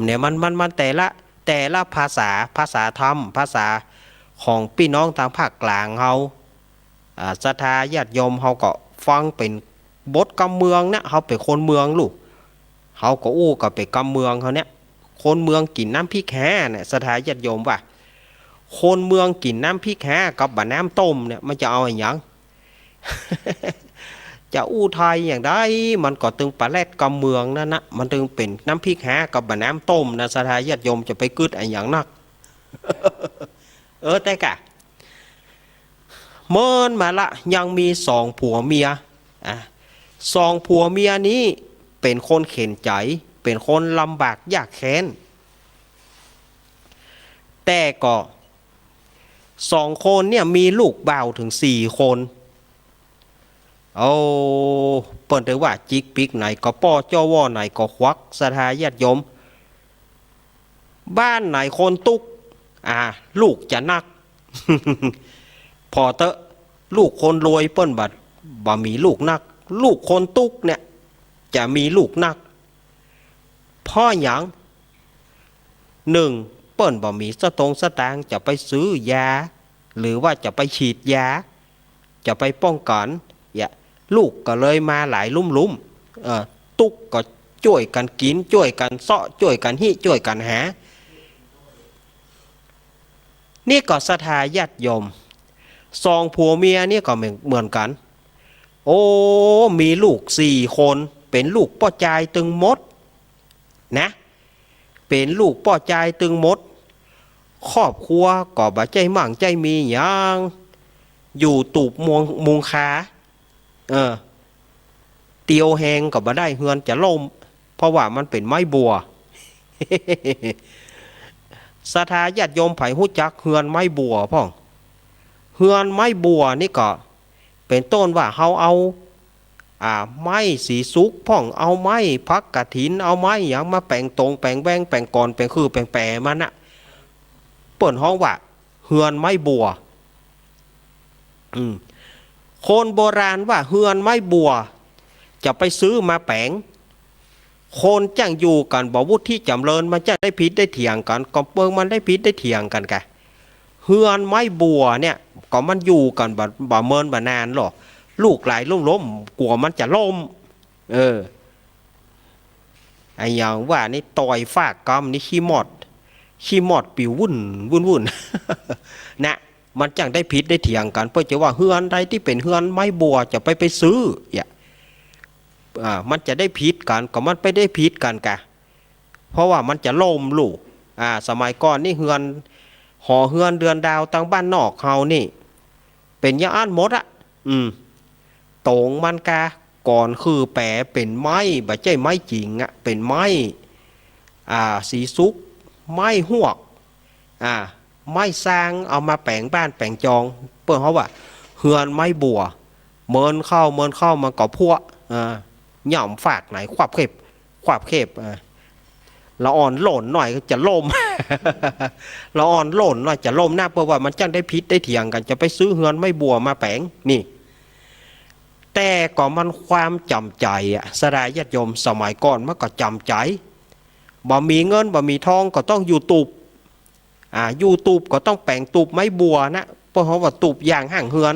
เนี่ย มัน มัน มันแต่ละ แต่ละภาษา ภาษาธรรม ภาษาของปี้น้องตางภาคกลางเฮา อ่า ศรัทธาญาติโยมเฮาก็ฟังเป๋นบทกำเมืองนะ เฮาเป๋นคนเมืองลูก เฮาก็อู้ก็เป๋นกำเมืองเฮาเนี่ย คนเมืองกิ๋นน้ำพริกแฮเนี่ย ศรัทธาญาติโยมว่า คนเมืองกิ๋นน้ำพริกแฮกับบ่าน้ำต้มเนี่ย มันจะเอาอะหยัง จะอู้ไทยอย่างใด มันก็ตึงปะแลดกำเมืองนั่นนะ มันตึงเป๋นน้ำพริกแฮกับบ่าน้ำต้มนะ ศรัทธาญาติโยมจะไปกึ๊ดอะหยังนัก เออ แต่กะ เมินมาละ ยังมีสองผัวเมีย อ่ะ สองผัวเมียนี้เป๋นคนเข็ญใจ๋ เป๋นคนลำบากยากแค้น แต่ก็ สองคนเนี่ยมีลูกบ่าวเถิงสี่คน โอ้ เปิ้นถือว่าจิกปิ๊กไหนก็ป้อ จ้อว่อไหนก็ควัก ศรัทธาญาติโยม บ้านไหนคนตุ๊ก อ่า ลูกจะนัก ผ่อเต๊อะ ลูกคนรวยเปิ้นบ่ บ่มีลูกนัก ลูกคนตุ๊กเนี่ย จะมีลูกนัก เพราะหยัง นึ่ง เปิ้นบ่มีสตงค์สตางค์จะไปซื้อยา หรือว่าจะไปฉีดยา จะไปป้องกั๋น เนี่ย ลูกก็เลยมาหลายลุ่มๆ เอ่อ ตุ๊กก็จ้วยกั๋นกิ๋น จ้วยกั๋นเซาะ จ้วยกั๋นฮิ จ้วยกั๋นหา นี่ก็ศรัทธาญาติโยม สองผัวเมียนี่ก็เหมือน เหมือนกั๋น โอ้ มีลูกสี่คน เป๋นลูกป้อจายตึงหมด นะ เป๋นลูกป้อจายตึงหมด ครอบครัวก็บ่ใจ้มั่งใจ้มีหยัง อยู่ตูบมุง มุงคา เออ เตียวแฮงก็บ่ได้ เฮือนจะล่ม เพราะว่ามันเป๋นไม้บั่ว ศรัทธาญาติโยมใผฮู้จักเฮือนไม้บั่วพ่อง เฮือนไม้บั่วนี่ก็ เป๋นต้นว่าเฮาเอา อ่า ไม้สีสุกพ่อง เอาไม้ผักกะถิน เอาไม้หยังมาแป๋งตงแป๋งแวง แป๋งก่อน แป๋งคือ แป๋งแป๋มันน่ะ เปิ้นฮ้องว่าเฮือนไม้บั่ว อืม คนโบราณว่าเฮือนไม้บั่ว จะไปซื้อมาแป๋ง คนจ้างอยู่กั๋นบ่วุฒิจ๋ำเริญ มันจ้างได้ผิดได้เถียงกั๋น ก็เปิงมันได้ผิดได้เถียงกั๋นกะ เฮือนไม้บั่วเนี่ย ก็มันอยู่กั๋นบ่ บ่เมินบ่นานหรอก ลูกหลายล้มๆ กั๋วมันจะล่ม เออ อะหยังว่านี่ ต่อยฟากกำนี่ขี้มอด ขี้มอดปิ๋ววุ่นวุ่นวุ่น นะ มันจ้างได้ผิดได้เถียงกั๋น เปิ้นจะว่าเฮือนใดตี้เป๋นเฮือนไม้บั่วจะไป ไปซื้อ เนี่ย อ่า มันจะได้ผิดกั๋น ก็มันไปได้ผิดกั๋นกะ เพราะว่ามันจะล่มลูก อ่า สมัยก่อนนี่เฮือน หอเฮือนเดือนดาวตางบ้านนอกเฮานี่ เป๋นอย่างอั้นหมดอะ อืม ตงมันกา ก่อนคือแป๋เป๋นไม้ บ่ใจ้ไม้จริงอะ เป๋นไม้ อ่า สีสุก ไม้ฮวก อ่า ไม้ซาง เอามาแป๋งบ้านแป๋งจอง เปิ้นฮ้องว่าเฮือนไม้บั่ว เมินเข้า เมินเข้ามันก็พัว อ่า ย่ำฟากไหน ควาบเข็บ ควาบเข็บ อ่า ละอ่อนหล่นหน่อยก็จะล่ม ละอ่อนหล่นหน่อยจะล่มนะ เพราะว่ามันจ้างได้ผิดได้เถียงกั๋น จะไปซื้อเฮือนไม้บั่วมาแป๋ง นี่ แต่ก็มันความจ๋ำใจ๋อะ ศรัทธาญาติโยม สมัยก่อนมันก็จ๋ำใจ๋ บ่มีเงินบ่มีทองก็ต้องอยู่ตูบ อ่า อยู่ตูบก็ต้องแป๋งตูบไม้บั่วนะ เปิ้นฮ้องว่าตูบย่างห้างเฮือน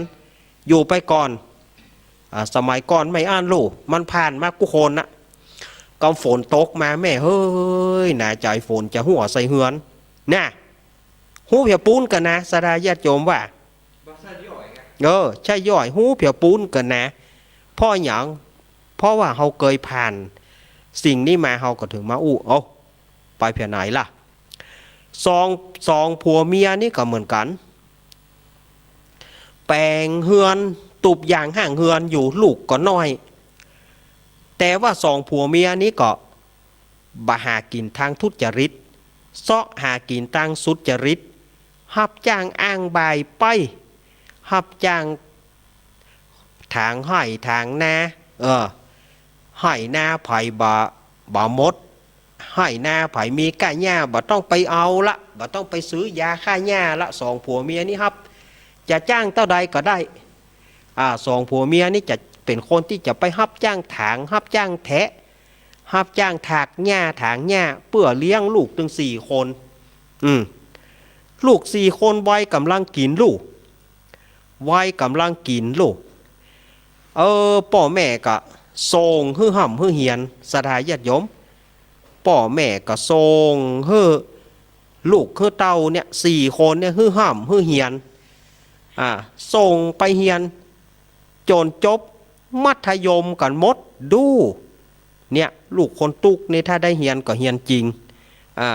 อยู่ไปก่อน อ่า สมัยก่อนไม่อั้นลูก มันผ่านมากู้คนนะ กำฝนตกมาแม่เฮ้ย หนาใจ๋ฝนจะหัวใส่เฮือน นะ ฮู้เผียปูนกั๋นนะ ศรัทธาญาติโยมว่า เออ ใช่ย่อย ฮู้เผียปูนกั๋นนะ เพราะหยัง เพราะว่าเฮาเกยผ่านสิ่งนี้มา เฮาก็ถึงมาอู้ เอ้า ไปเผียไหนล่ะ สอง สองผัวเมียนี่ก็เหมือนกั๋น แป๋งเฮือน ตูบย่างห้างเฮือนอยู่ ลูกก็น้อย แต่ว่าสองผัวเมียนี้ก็บ่หากิ๋นตางทุจริต เซาะหากิ๋นตางสุจริต ฮับจ้างอ้างบ่ายไป ฮับจ้าง ถางไฮ่ถางนา เออ ไฮ่นาใผบ่ บ่หมด ไฮ่นาใผมีก้าหญ้า บ่ต้องไปเอาละ บ่ต้องไปซื้อยาฆ่าหญ้าละ สองผัวเมียนี้ฮับ จะจ้างเต้าใดก็ได้ อ่า สองผัวเมียนี้จะเป๋นคนตี้จะไปฮับจ้างถาง ฮับจ้างแถะ ฮับจ้างถากหญ้าถางหญ้า เปื้อเลี้ยงลูกตึงสี่คน อืม ลูกสี่คนวัยก๋ำลังกิ๋นลูก วัยก๋ำลังกิ๋นลูก เออ ป้อแม่ก็ส่งหื้อฮ่ำหื้อเฮียน ศรัทธาญาติโยม ป้อแม่ก็ส่งหื้อลูกหื้อเต้าเนี่ยสี่คนเนี่ยหื้อฮ่ำหื้อเฮียน อ่า ส่งไปเฮียน จ๋นจบมัธยมกั๋นหมด ดู เนี่ย ลูกคนตุ๊กนี่ถ้าได้เฮียนก็เฮียนจริง อ่า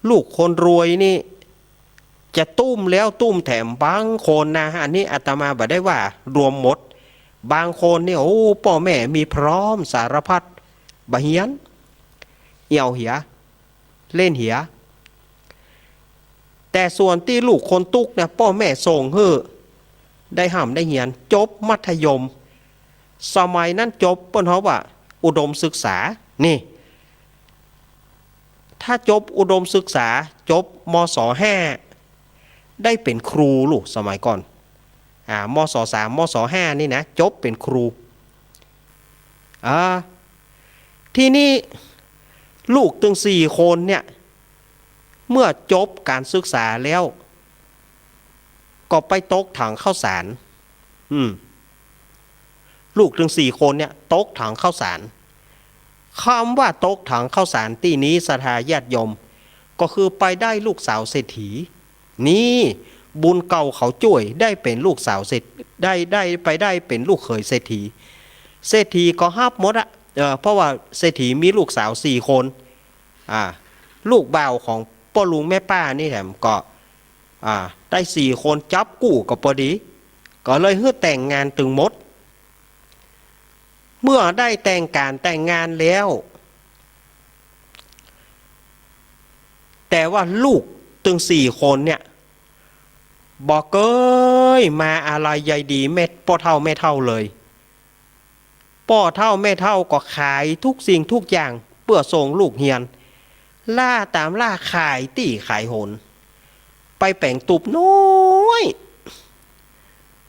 ลูกคนรวยนี่ จะตุ้มแล้วตุ้มแถม บางคนนะ อันนี้อาตมาบ่ได้ว่ารวมหมด บางคนนี่ โอ้ ป้อแม่มีพร้อมสารพัด บ่เฮียน เอี่ยวเหีย เล่นเหีย แต่ส่วนตี้ลูกคนตุ๊กเนี่ย ป้อแม่ส่งหื้อได้ฮ่ำได้เฮียน จบมัธยม สมัยนั้นจบเปิ้นฮ้องว่าอุดมศึกษา นี่ ถ้าจบอุดมศึกษา จบ มศ.ห้า ได้เป๋นครูลูก สมัยก่อน อ่า มศ.สาม มศ.ห้า นี่นะ จบเป๋นครู อ่า ทีนี้ลูกตึงสี่คนเนี่ย เมื่อจบก๋านศึกษาแล้ว ก็ไปตกถังข้าวสาร อืม ลูกตึงสี่คนเนี่ย ตกถังข้าวสาร กำว่าตกถังข้าวสารตี้นี้ ศรัทธาญาติโยม ก็คือไปได้ลูกสาวเศรษฐี นี่ บุญเก่าเขาจ้วย ได้เป๋นลูกสาวเศรษฐ ได้ ได้ ไปได้เป๋นลูกเขยเศรษฐี เศรษฐีก็ฮับหมดอะ เออ เพราะว่าเศรษฐีมีลูกสาวสี่คน อ่า ลูกบ่าวของป้อลุงแม่ป้านี่แหมก็ อ่า ได้สี่คน จับกู้ก็ปอดี ก็เลยหื้อแต่งงานตึงหมด เมื่อได้แต่งก๋านแต่งงานแล้ว แต่ว่าลูกตึงสี่คนเนี่ย บ่เกยมาอาลัยใยดีแม่ ป้อเฒ่าแม่เฒ่าเลย ป้อเฒ่าแม่เฒ่าก็ขายกู้สิ่งกู้อย่างเปื้อส่งลูกเฮียน ล่าต๋ามล่าขายตี้ขายหน ไปแป๋งตูบน้อย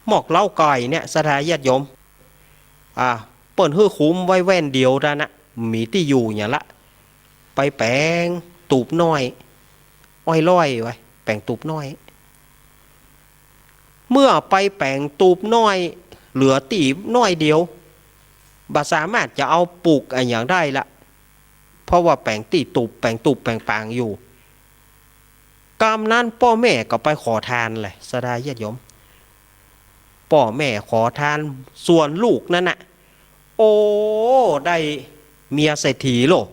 หมอกเล้าก๋อยเนี่ย ศรัทธาญาติโยม อ่า เปิ้นหื้อคุ้มไว้แว่นเดียวเต้านั้นนะ มีตี้อยู่เนี่ยละ ไปแป๋งตูบน้อย อ้อยล่อยไว้ แป๋งตูบน้อย เมื่อไปแป๋งตูบน้อย เหลือตี้น้อยเดียว บ่สามารถจะเอาปูกอะหยังได้ละ เพราะว่าแป๋งตี้ตูบ แป๋งตูบแป๋งปางอยู่ กำนั้นป้อแม่ก็ไปขอทานแหละ ศรัทธาญาติโยม ป้อแม่ขอทาน ส่วนลูกนั้นน่ะ โอ้ ได้เมียเศรษฐีโลด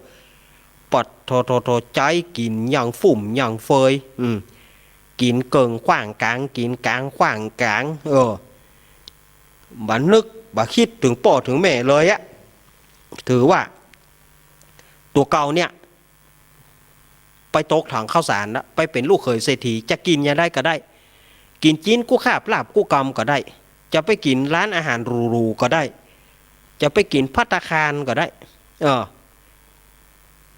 ปัดโธ่โธ่โธ่ ใจ๊กิ๋นอย่างฟุ่มอย่างเฟย อืม กิ๋นเกิ่งขว้างก๋าง กิ๋นก๋างขว้างก๋าง เออ บ่นึกบ่กึ๊ดเถิงป้อเถิงแม่เลยอะ ถือว่า ตั๋วเก่าเนี่ย ไปตกถังข้าวสารละ ไปเป๋นลูกเขยเศรษฐี จะกิ๋นอย่างใดก็ได้ กิ๋นจิ๊นกู้คาบลาบกู้กำก็ได้ จะไปกิ๋นร้านอาหารหรูๆ ก็ได้ จะไปกิ๋นภัตตาคารก็ได้ เออ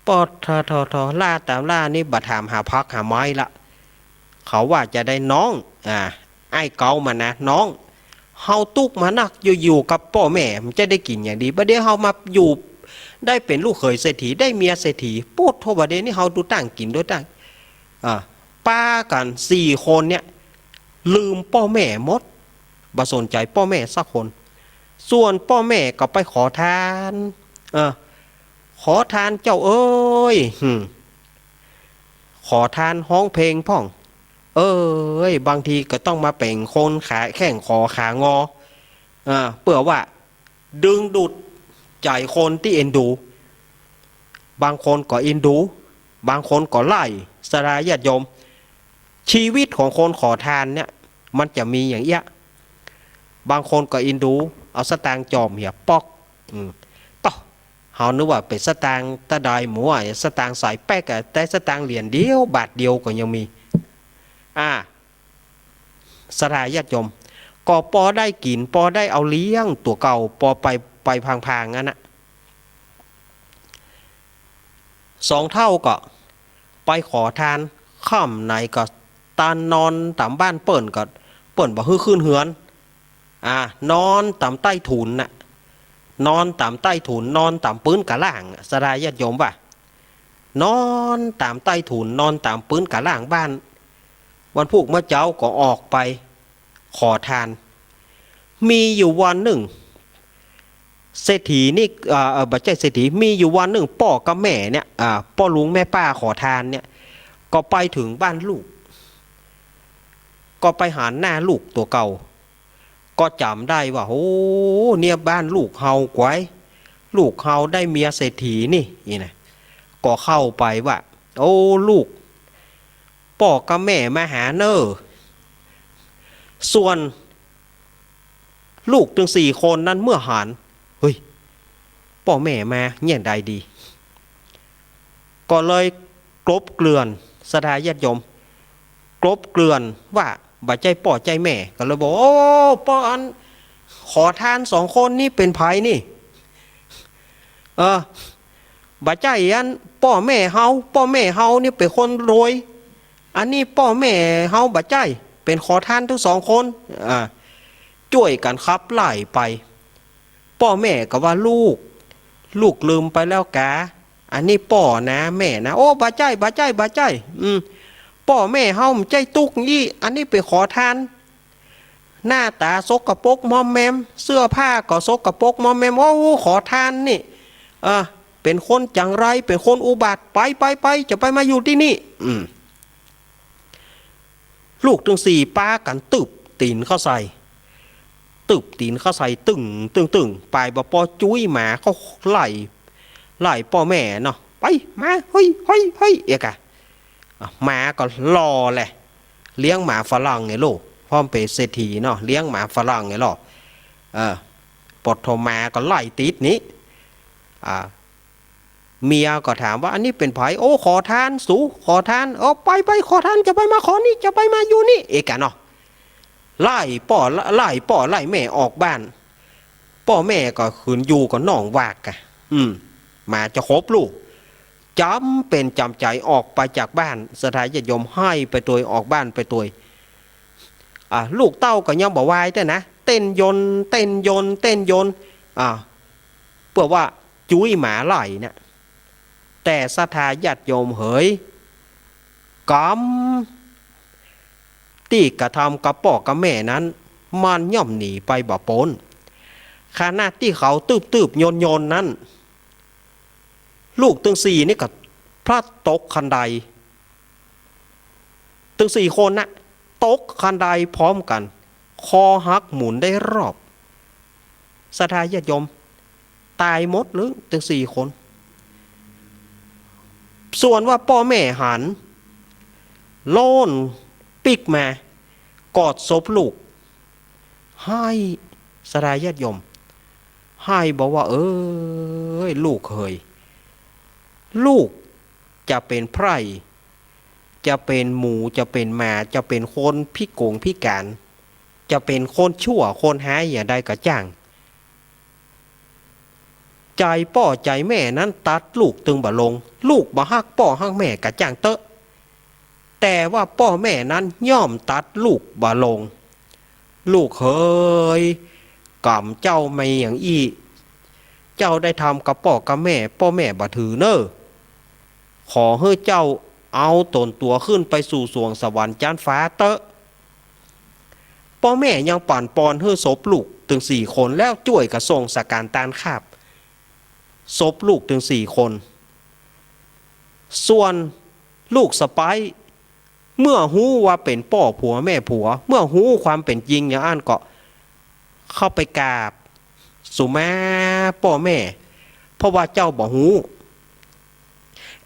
ป้อเฒ่าๆๆ ล่าต๋ามล่านี่บ่ถามหาผักหาไม้ละ เขาว่าจะได้น้อง อ่า อ้ายเก๊ามันนะ น้อง เฮาตุ๊กข์มานัก อยู่ๆ กับป้อแม่ มันจะได้กิ๋นอย่างดี บ่าเดี่ยวเฮามาอยู่ ได้เป๋นลูกเขยเศรษฐี ได้เมียเศรษฐี โป๊ดโธ่ บ่าเดี่ยวนี้เฮาดูตั้งกิ๋นดูตั้ง อ่า ปากั๋นสี่คนเนี่ย ลืมป้อแม่หมด บ่สนใจ๋ป้อแม่สักคน ส่วนป้อแม่ก็ไปขอทาน เออ ขอทานเจ้าเอ๋ย หืม ขอทานฮ้องเพลงพ่อง เอ๋ย บางทีก็ต้องมาเป๋งคนขาแข้งขอขางอ อ่า เปื้อว่าดึงดูดใจ๋คนตี้เอ็นดู บางคนก็เอ็นดู บางคนก็ไล่ ศรัทธาญาติโยม ชีวิตของคนขอทานเนี่ย มันจะมีอย่างเอี้ย บางคนก็เอ็นดู เอาสตางค์จ่อมเหียป๊อก อืม ต๊อ เฮานึกว่าเป๋นสตางค์ตาดายหมูอะ สตางค์สายแป๊กอะ แต่สตางค์เหรียญเดียว บาทเดียวก็ยังมี อ่า ศรัทธาญาติโยม ก็ปอได้กิ๋น ปอได้เอาเลี้ยงตั๋วเก่า ปอไป ไปพลางๆ อั้นนะ สองเฒ่าก็ไปขอตาน ค่ำไหนก็ตานนอนต๋ามบ้านเปิ้น ก็เปิ้นบ่หื้อขึ้นเฮือน อ่า นอนต๋ามใต้ถุนน่ะ นอนต๋ามใต้ถุน นอนต๋ามปื๊นกาล่างน่ะ ศรัทธาญาติโยมว่า นอนต๋ามใต้ถุน นอนต๋ามปื๊นกาล่างบ้าน วันพูกเมื่อเจ๊าก็ออกไปขอตาน มีอยู่วันนึ่ง เศรษฐีนี่ เอ่อ เอ่อ บ่ใจ้เศรษฐี มีอยู่วันนึ่ง ป้อกับแม่เนี่ย อ่า ป้อลุงแม่ป้าขอตานเนี่ย ก็ไปเถิงบ้านลูก ก็ไปหันหน้าลูกตั๋วเก่า ก็จ๋ำได้ว่า โอ้ เนี่ยบ้านลูกเฮากวย ลูกเฮาได้เมียเศรษฐีนี่ นี่นะ ก็เข้าไปว่า โอ้ ลูก ป้อกับแม่มาหาเน่อ ส่วนลูกตึงสี่คนนั้นเมื่อหัน เฮ้ย ป้อแม่มาเยียะใดดี ก็เลยกลบเกลื่อน ศรัทธาญาติโยม กลบเกลื่อนว่าบ่ใจ้ป้อใจ้แม่ ก็เลยบอก โอ้ ป้ออันขอตานสองคนนี้เป๋นใผนี่ เออ บ่ใจ้อันป้อแม่เฮา ป้อแม่เฮานี่เป๋นคนรวย อันนี้ป้อแม่เฮาบ่ใจ้ เป๋นขอตานตึงสองคน อ่า จ้วยกั๋นขับไล่ไป ป้อแม่ก็ว่า ลูก ลูกลืมไปแล้วกา อันนี้ป้อนะ แม่นะ โอ้ บ่ใจ้ บ่ใจ้ บ่ใจ้ อืม ป้อแม่เฮาบ่ใจ้ตุ๊กอี้ อันนี้เป๋นขอตาน หน้าต๋าสกปรกมอมแมม เสื้อผ้าก็สกปรกมอมแมม โอ้ ขอตานนี่ เออ เป๋นคนจั๋งไร เป๋นคนอุบาท ไป ไป ไป จะไปมาอยู่ตี้นี่ อืม ลูกตึงสี่ปากั๋นตึบตี๋นเข้าใส่ ตึบตี๋นเข้าใส่ ตึ้ง ตึ้ง ตึ้ง ไปบ่ปอจุ้ยหมาก็ไล่ ไล่ป้อแม่เนาะ ไป มา เฮ้ย เฮ้ย เฮ้ย เอียกะ อ่ะ หมาก็รอแหละ เลี้ยงหมาฝรั่งไงลูก พ่อเป๋นเศรษฐีเนาะ เลี้ยงหมาฝรั่งไงล่ะ เออ ปอดโทหมาก็ไล่ติดนี้ อ่า เมียก็ถามว่า อันนี้เป๋นใผ โอ้ ขอตานสู ขอตาน เออ ไป ไป ขอตาน จะไปมาขอนี่ จะไปมาอยู่นี่ เอียกะเนาะ ไล่ป้อ ไล่ป้อไล่แม่ออกบ้าน ป้อแม่ก็ขึ้นอยู่กับน้องวากกะ อืม หมาจะขบลูก จ๋ำเป๋นจ๋ำใจ๋ออกไปจากบ้าน ศรัทธาญาติโยม ไห้ไปตวย ออกบ้านไปตวย อ่า ลูกเต้าก็ยังบ่วายแต๊นะ เต้นยน เต้นยน เต้นยน อ่า เปื้อว่าจุ้ยหมาไล่เนี่ย แต่ศรัทธาญาติโยมเหย ก๋รรมตี้กระทำกับป้อกับแม่นั้น มันย่อมหนีไปบ่ป๊น ขณะตี้เขาตืบๆ ยนๆ นั้น ลูกตึงสี่นี่ก็พลัดตกคันได ตึงสี่คนน่ะ ตกคันไดพร้อมกั๋น คอหักหมุนได้รอบ ศรัทธาญาติโยม ต๋ายหมดเลยตึงสี่คน ส่วนว่าป้อแม่หัน โล่นปิ๊กมา กอดศพลูก ไห้ ศรัทธาญาติโยม ไห้บอกว่า เอ้ย ลูกเหย ลูกจะเป๋นไพร่ จะเป๋นหมู จะเป๋นหมา จะเป๋นคนพิก๋งพิก๋าน จะเป๋นคนชั่วคนฮ้ายอย่างใดก็จ้าง ใจ๋ป้อใจ๋แม่นั้นตัดลูกตึงบ่ลง ลูกบ่ฮักป้อฮักแม่ก็จ้างเต๊อะ แต่ว่าป้อแม่นั้นย่อมตัดลูกบ่ลง ลูกเหย ก๋รรมเจ้ามีอย่างอี้ เจ้าได้ทำกับป้อกับแม่ ป้อแม่บ่ถือเน่อ ขอหื้อเจ้าเอาต๋นตั๋วขึ้นไปสู่สวงสวรรค์จั๊นฟ้าเต๊อะ ป้อแม่ยังปั๋นปอนหื้อศพลูกตึงสี่คน แล้วจ้วยกั๋นส่งสการตานคาบศพลูกตึงสี่คน ส่วนลูกสะใป๊ เมื่อฮู้ว่าเป๋นป้อผัวแม่ผัว เมื่อฮู้ความเป๋นจริงอย่างอั้นก็เข้าไปกราบ สุมาป้อแม่ เพราะว่าเจ้าบ่ฮู้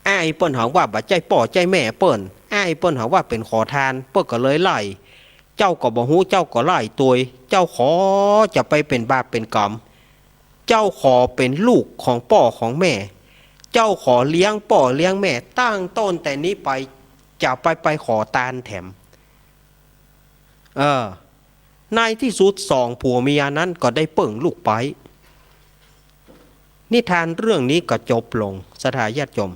อ้ายเปิ้นหันว่าบ่ใจ้ป้อใจ้แม่เปิ้น อ้ายเปิ้นหันว่าเป๋นขอตาน เปิ้นก็เลยไล่ เจ้าก็บ่ฮู้ เจ้าก็ไล่ตวย เจ้าขอจะไปเป๋นบาปเป๋นก๋รรม เจ้าขอเป๋นลูกของป้อของแม่ เจ้าขอเลี้ยงป้อเลี้ยงแม่ ตั้งแต่นี้ไป จะไป ไปขอตานแถม เออ ในตี้สุดสองผัวเมียนั้นก็ได้เปิ้งลูกไป นิทานเรื่องนี้ก็จบลง ศรัทธาญาติโยม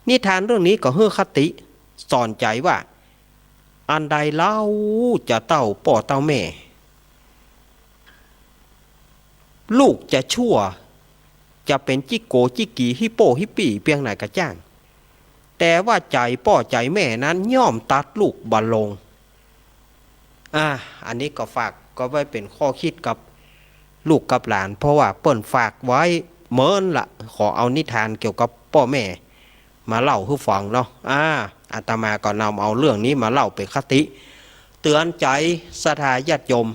นิทานเรื่องนี้ก็หื้อคติสอนใจ๋ว่า อันใดเล่าจะเต้าป้อเต้าแม่ ลูกจะชั่ว จะเป๋นจิ๊กโก๋จิ๊กกี๋ ฮิโป้ฮิปี้ เปียงไหนก็จ้าง แต่ว่าใจ๋ป้อใจ๋แม่นั้นย่อมตัดลูกบ่ลง อ่า อันนี้ก็ฝากก็ไว้เป๋นข้อคิดกับลูกกับหลาน เพราะว่าเปิ้นฝากไว้เมินละ ขอเอานิทานเกี่ยวกับป้อแม่มาเล่าหื้อฟังเนาะ อ่า อาตมาก็นำเอาเรื่องนี้มาเล่าเป๋นคติเตือนใจ๋ศรัทธาญาติโยม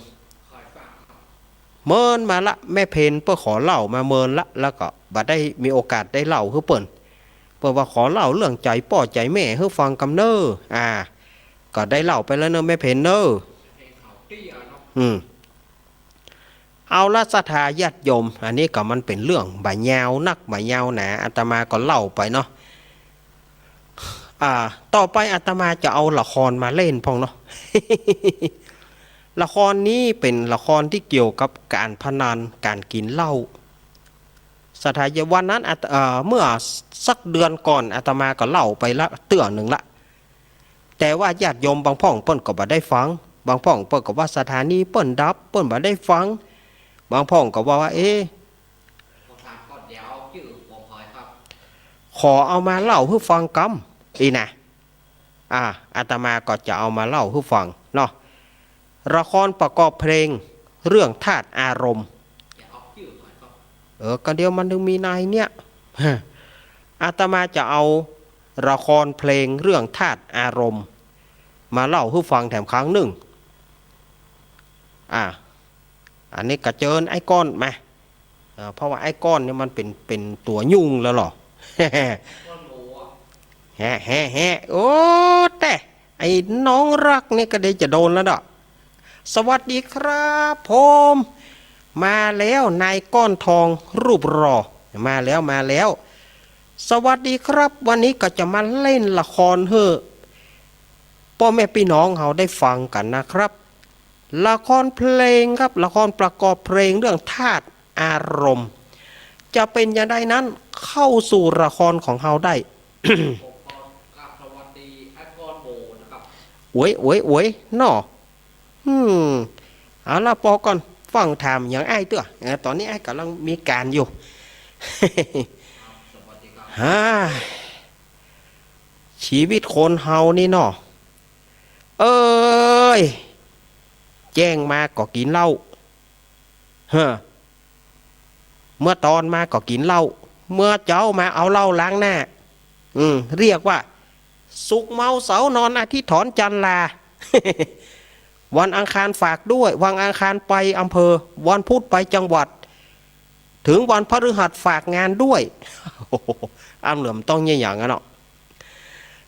เมินมาละ แม่เพ็ญเปิ้นขอเล่ามาเมินละ แล้วก็บ่ได้มีโอกาสได้เล่าหื้อเปิ้น เปิ้นว่าขอเล่าเรื่องใจ๋ป้อใจ๋แม่หื้อฟังกำเน่อ อ่า ก็ได้เล่าไปแล้วเน่อแม่เพ็ญเน่อ อืม เอาละศรัทธาญาติโยม อันนี้ก็มันเป๋นเรื่องบ่ยาวนักบ่ยาวหนา อาตมาก็เล่าไปเนาะ อ่า ต่อไปอาตมาจะเอาละครมาเล่นพ่องเนาะ ละครนี้เป๋นละครตี้เกี่ยวกับก๋านพนัน ก๋านกิ๋นเหล้า ศรัทธาญาติ วันนั้นอาต- เอ่อ เมื่อสักเดือนก่อนอาตมาก็เล่าไปละเตื้อนึ่งละ แต่ว่าญาติโยมบางพ่องเปิ้นก็บ่ได้ฟัง บางพ่องเปิ้นก็ว่าศรัทธานี่เปิ้นดับ เปิ้นบ่ได้ฟัง บางพ่องก็ว่าว่า เอ๊ะ ขอเอามาเล่าหื้อฟังกำ อี้นะ อ่า อาตมาก็จะเอามาเล่าหื้อฟังเนาะ ละครประกอบเพลงเรื่องธาตุอารมณ์ เออ ก็เดี๋ยวมันถึงมีในเนี่ย อาตมาจะเอาละครเพลงเรื่องธาตุอารมณ์มาเล่าหื้อฟังแถมครั้งนึ่ง อ่า อันนี้ก็เจิญไอ้ก้อนมา เอ่อ เพราะว่าไอ้ก้อนเนี่ยมันเป๋น เป๋นตั๋วยุ่งแล้วเหรอ แฮะ แฮะ แฮะ โอ้ แต่ไอ้น้องรักนี่ก็เดี๋ยวจะโดนแล้วเนาะ สวัสดีครับผม มาแล้ว นายก้อนทองรูปหล่อ มาแล้ว มาแล้ว สวัสดีครับ วันนี้ก็จะมาเล่นละครหื้อป้อแม่ปี้น้องเฮาได้ฟังกั๋นนะครับ ละครเพลงครับ ละครประกอบเพลงเรื่องธาตุอารมณ์ จะเป๋นอย่างใดนั้น เข้าสู่ละครของเฮาได้ ผมขอกราบสวัสดีไอ้ก้อนโบนะครับ โอ้ย โอ้ย โอ้ย เนาะ อืม เอาละ ปอก่อน ฟังถามหยังอ้ายเตื้อ เออ ต๋อนนี้อ้ายก่ำลังมีก๋านอยู่ ฮ่า ชีวิตคนเฮานี่เนาะ เอ้ย แจ้งมาก็กิ๋นเหล้า เฮ้อ เมื่อตอนมาก็กิ๋นเหล้า เมื่อเจ๊ามาเอาเหล้าล้างหน้า อืม เรียกว่า ศุกร์เมาเสาร์นอน อาทิตย์ถอนจันทร์ลา วันอังคารฝากด้วย วันอังคารไปอำเภอ วันพุธไปจังหวัด ถึงวันพฤหัสฝากงานด้วย อ้ำเหลือมต้องเยี่ยอย่างนั้นเนาะ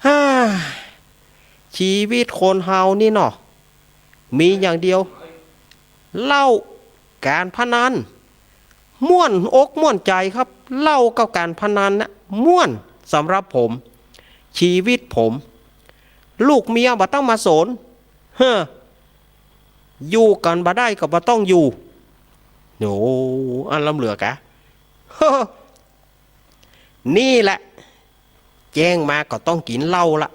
ฮ่า ชีวิตคนเฮานี่เนาะ มีอย่างเดียว เหล้า ก๋านพนัน ม่วนอกม่วนใจ๋ครับ เหล้ากับก๋านพนันนะ ม่วน สำหรับผม ชีวิตผม ลูกเมียบ่ต้องมาสน เฮ้อ อยู่กั๋นบ่ได้ก็บ่ต้องอยู่ โอ้ อันล้ำเหลือกะ นี่แหละ แจ้งมาก็ต้องกิ๋นเหล้าละ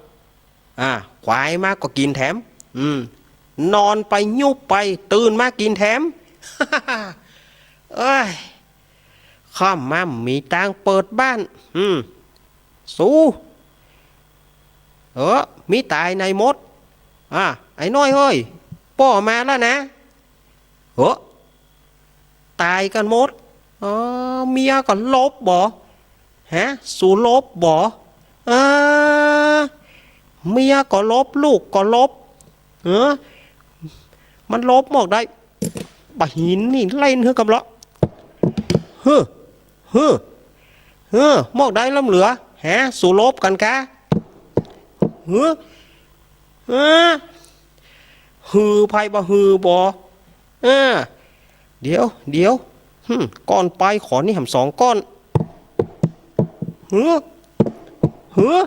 อ่า ขวายมาก็กิ๋นแถม อืม นอนไปยุบไป ตื่นมากิ๋นแถม เอ้ย ค่ำมามีตังค์เปิดบ้าน อืม สู เออ มีต๋ายในหมด อ่า ไอ้น้อยเฮ้ย ป้อมาแล้วนะ เฮ้อ ต๋ายกั๋นหมด อ๋อ เมียก็ลบบ่ ฮะ สูลบบ่ เออ เมียก็ลบ ลูกก็ลบ เออ มันลบหมอกใด บ่าหินนี่เล่นหื้อกำเลาะ เฮ้อ เฮ้อ เฮ้อ หมอกใดล้ำเหลือ ฮะ สูลบกั๋นกา เฮ้อ เฮ้อ หื้อไผบ่าหื้อบ่ เออ เดี๋ยว เดี๋ยว หึ่ม ก้อนไปขอนี่แหมสองก้อน หือ หือ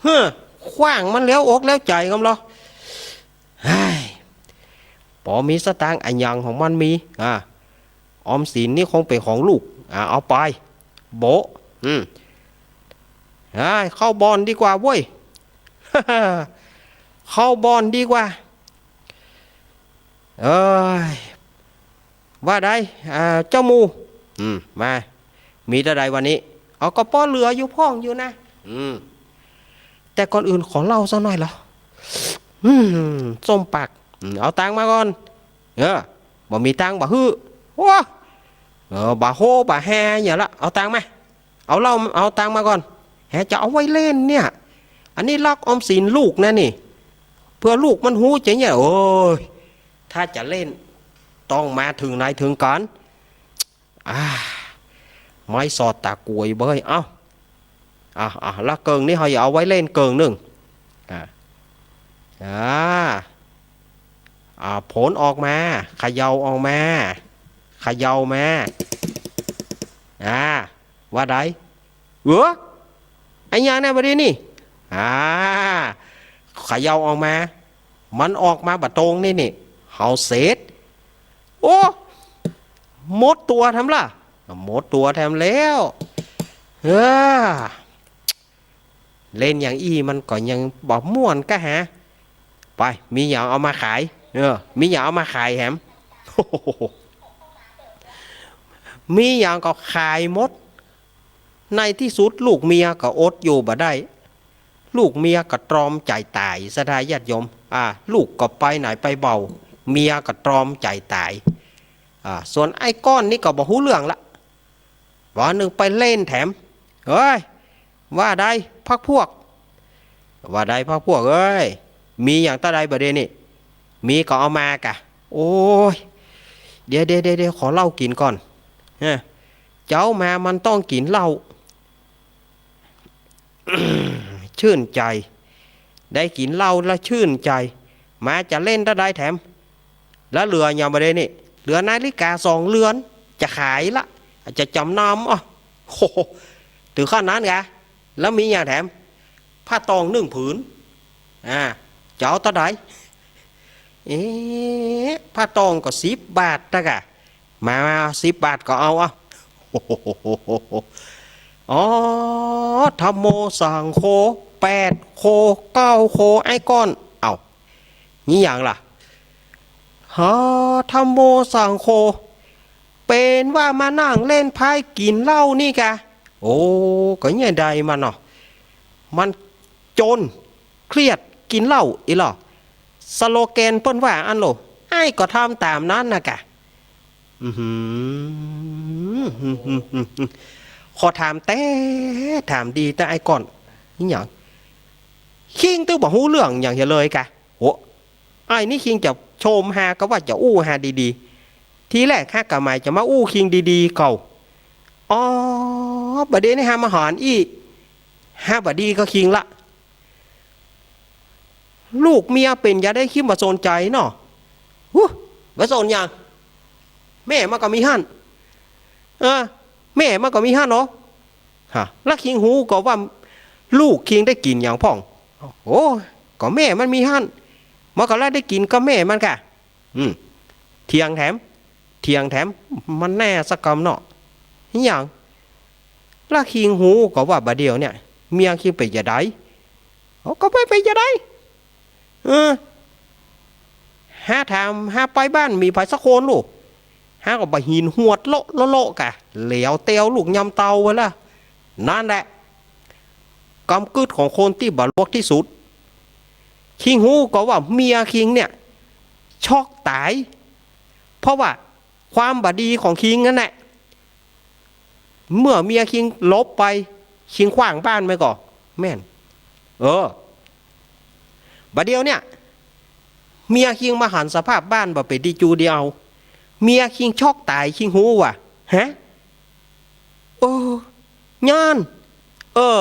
เฮ้อ ขว้างมันแล้วอกแล้วใจ๋กำเลาะ เฮ้ย ปอมีสตางค์อะหยังของมันมี อ่า ออมสินนี่คงเป๋นของลูก อ่า เอาไป โบ๊ะ อืม เฮ้ย เข้าบ่อนดีกว่าเว้ย เข้าบ่อนดีกว่า เอ้ย ว่าใด อ่า เจ้าหมู่ อืม มา มีเต้าใดวันนี้ เอา ก็ปอเหลืออยู่พ่องอยู่นะ อืม แต่ก่อนอื่นขอเหล้าสักหน่อยเหรอ อืม ส้มปาก อืม เอาตังค์มาก่อน เออ บ่มีตังค์บ่หื้อ โอ้ เออ บ่าโฮบ่าแฮเนี่ยละ เอาตังค์มา เอาเหล้า เอาตังค์มาก่อน แฮจะเอาไว้เล่นเนี่ย อันนี้ลักออมสินลูกนะนี่ เผื่อลูกมันฮู้จะเนี่ย โอ้ย ถ้าจะเล่น ต้องมาเถิงไหนเถิงกั๋น อ่า ไม้สอดตะกรวยเบ้ย เอ้า อ่า อ่า ละเกิ่งนี้เฮาจะเอาไว้เล่นเกิ่งนึ่ง อ่า อ่า อ่า ผลออกมา เขย่าออกมา เขย่ามา อ่า ว่าใด เออ อะหยังเนี่ย บ่าดีนี่ อ่า เขย่าออกมา มันออกมาบ่ตรงนี่นี่ เฮาเสร็จ โอ้ หมดตั๋วแถมละ หมดตั๋วแถมแล้ว เออ เล่นอย่างอี้มันก็ยังบ่ม่วนกะฮะ ไป มีหยังเอามาขาย เออ มีหยังเอามาขายแถม มีหยังก็ขายหมด ในตี้สุดลูกเมียก็อดอยู่บ่ได้ ลูกเมียก็ตรอมใจ๋ต๋าย ศรัทธาญาติโยม อ่า ลูกก็ไปไหนไปเบา เมียก็ตรอมใจ๋ต๋าย อ่า ส่วนไอ้ก้อนนี่ก็บ่ฮู้เรื่องละ วันนึ่งไปเล่นแถม เฮ้ย ว่าใดพรรคพวก ว่าใดพรรคพวกเอ้ย มีหยังเต้าใดบ่าดีนี่ มีก็เอามากะ โอ้ย เดี๋ยว เดี๋ยว เดี๋ยว เดี๋ยว ขอเหล้ากิ๋นก่อน ฮะ เจ๊ามามันต้องกิ๋นเหล้า ชื่นใจ๋ ได้กิ๋นเหล้าแล้วชื่นใจ๋ มาจะเล่นเต้าใดแถม แล้วเหลือหยังบ่าดีนี่ เหลือนาฬิกาสองเรือน จะขายละ จะจ๋ำนำ อ้อ โห เถิงขั้นนั้นกะ แล้วมีหยังแถม ผ้าตองนึ่งผืน อ่า จะเอาเต้าใด เอ๊ะ ผ้าตองก็สิบบาทนะกะ มา มา สิบบาทก็เอา อ่ะ อ๋อ ธัมโม สังโฆ แปดโค เก้าโค ไอ้ก้อน เอ้า นี่หยังล่ะ ฮะ ธัมโม สังโฆ เป๋นว่ามานั่งเล่นไพ่กิ๋นเหล้านี่กะ โอ้ ก็เนี่ยใดมันเนาะ มันจน เครียด กิ๋นเหล้าอี้ลอ สโลแกนเปิ้นว่าอั้นโล อ้ายก็ทำต๋ามนั้นนะกะ อื้อหือ ขอถามแต๊ ถามดีแต๊ไอ้ก้อน นี่หยัง คิงตึงบ่ฮู้เรื่องหยังเหียเลยกะ โห อ้ายนี่คิงจะชมฮาก็ว่าจะอู้ฮาดีๆ ทีแรกฮากะหมายจะมาอู้คิงดีๆ เก่า อ๋อ บ่าดีนี่ฮามาหอนอี้ ฮาบ่าดีก็คิงละ ลูกเมียเป๋นจะใดคิงบ่สนใจ๋เนาะ หู บ่สนหยัง แม่มันก็มีหั้น เออ แม่มันก็มีหั้นเนาะ ฮะ แล้วคิงฮู้ก่อว่าลูกคิงได้กิ๋นหยังพ่อง โอ้ ก็แม่มันมีหั้น มันก็เลยได้กิ๋นกับแม่มันกะ อืม เถียงแถม เถียงแถม มันแน่สักกำเนาะ นี่หยัง แล้วคิงฮู้ก่อว่าบ่าเดี่ยวเนี่ย เมียคิงเป๋นจะใด เขาก็บ่เป๋นจะใด เออ ฮาถาม ฮาไปบ้านมีใผสักคนลูก ฮาก็บ่าหินหวดโละโละโละกะ แล้วเตียวลูกยำเตาไว้ละ นั่นแหละ กำกึ๊ดของคนตี้บ่าลวกตี้สุด คิงฮู้ก่อว่าเมียคิงเนี่ย ช็อกต๋าย เพราะว่าความบ่าดีของคิงนั่นแหละ เมื่อเมียคิงหลบไป คิงขว้างบ้านไปก่อ แม่น เออ บ่าเดี่ยวเนี่ย เมียคิงมาหันสภาพบ้านบ่าเป๋นดีจูดีเอา เมียคิงช็อกต๋าย คิงฮู้ว่ะ ฮะ โอ้ ย้อน เออ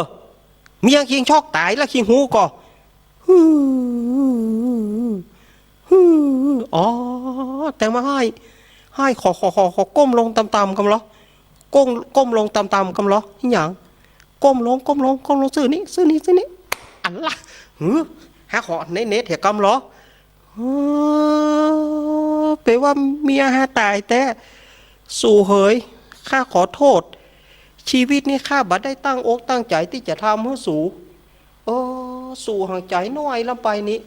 เมียคิงช็อกต๋ายแล้วคิงฮู้ก่อ ฮือ ฮือ อ๋อ แต่มาให้ ให้ขอ ขอ ขอ ขอก้มลงต่ำๆ กำลอ ก้ม ก้มลงต่ำๆ กำลอ อีหยัง ก้มลง ก้มลง ก้มลง ซื่อนี้ ซื่อนี้ ซื่อนี้ อันละ หือ ฮาขอเนตเนตเถอะกำลอ อ๋อ อ เป๋นว่าเมียหาต๋ายแต๊ สูเหย ข้าขอโต้ษ ชีวิตนี้ข้าบ่ได้ตั้งอกตั้งใจ๋ตี้จะทำหื้อสู เออ สูหังใจ๋น้อยล้ำไปนี้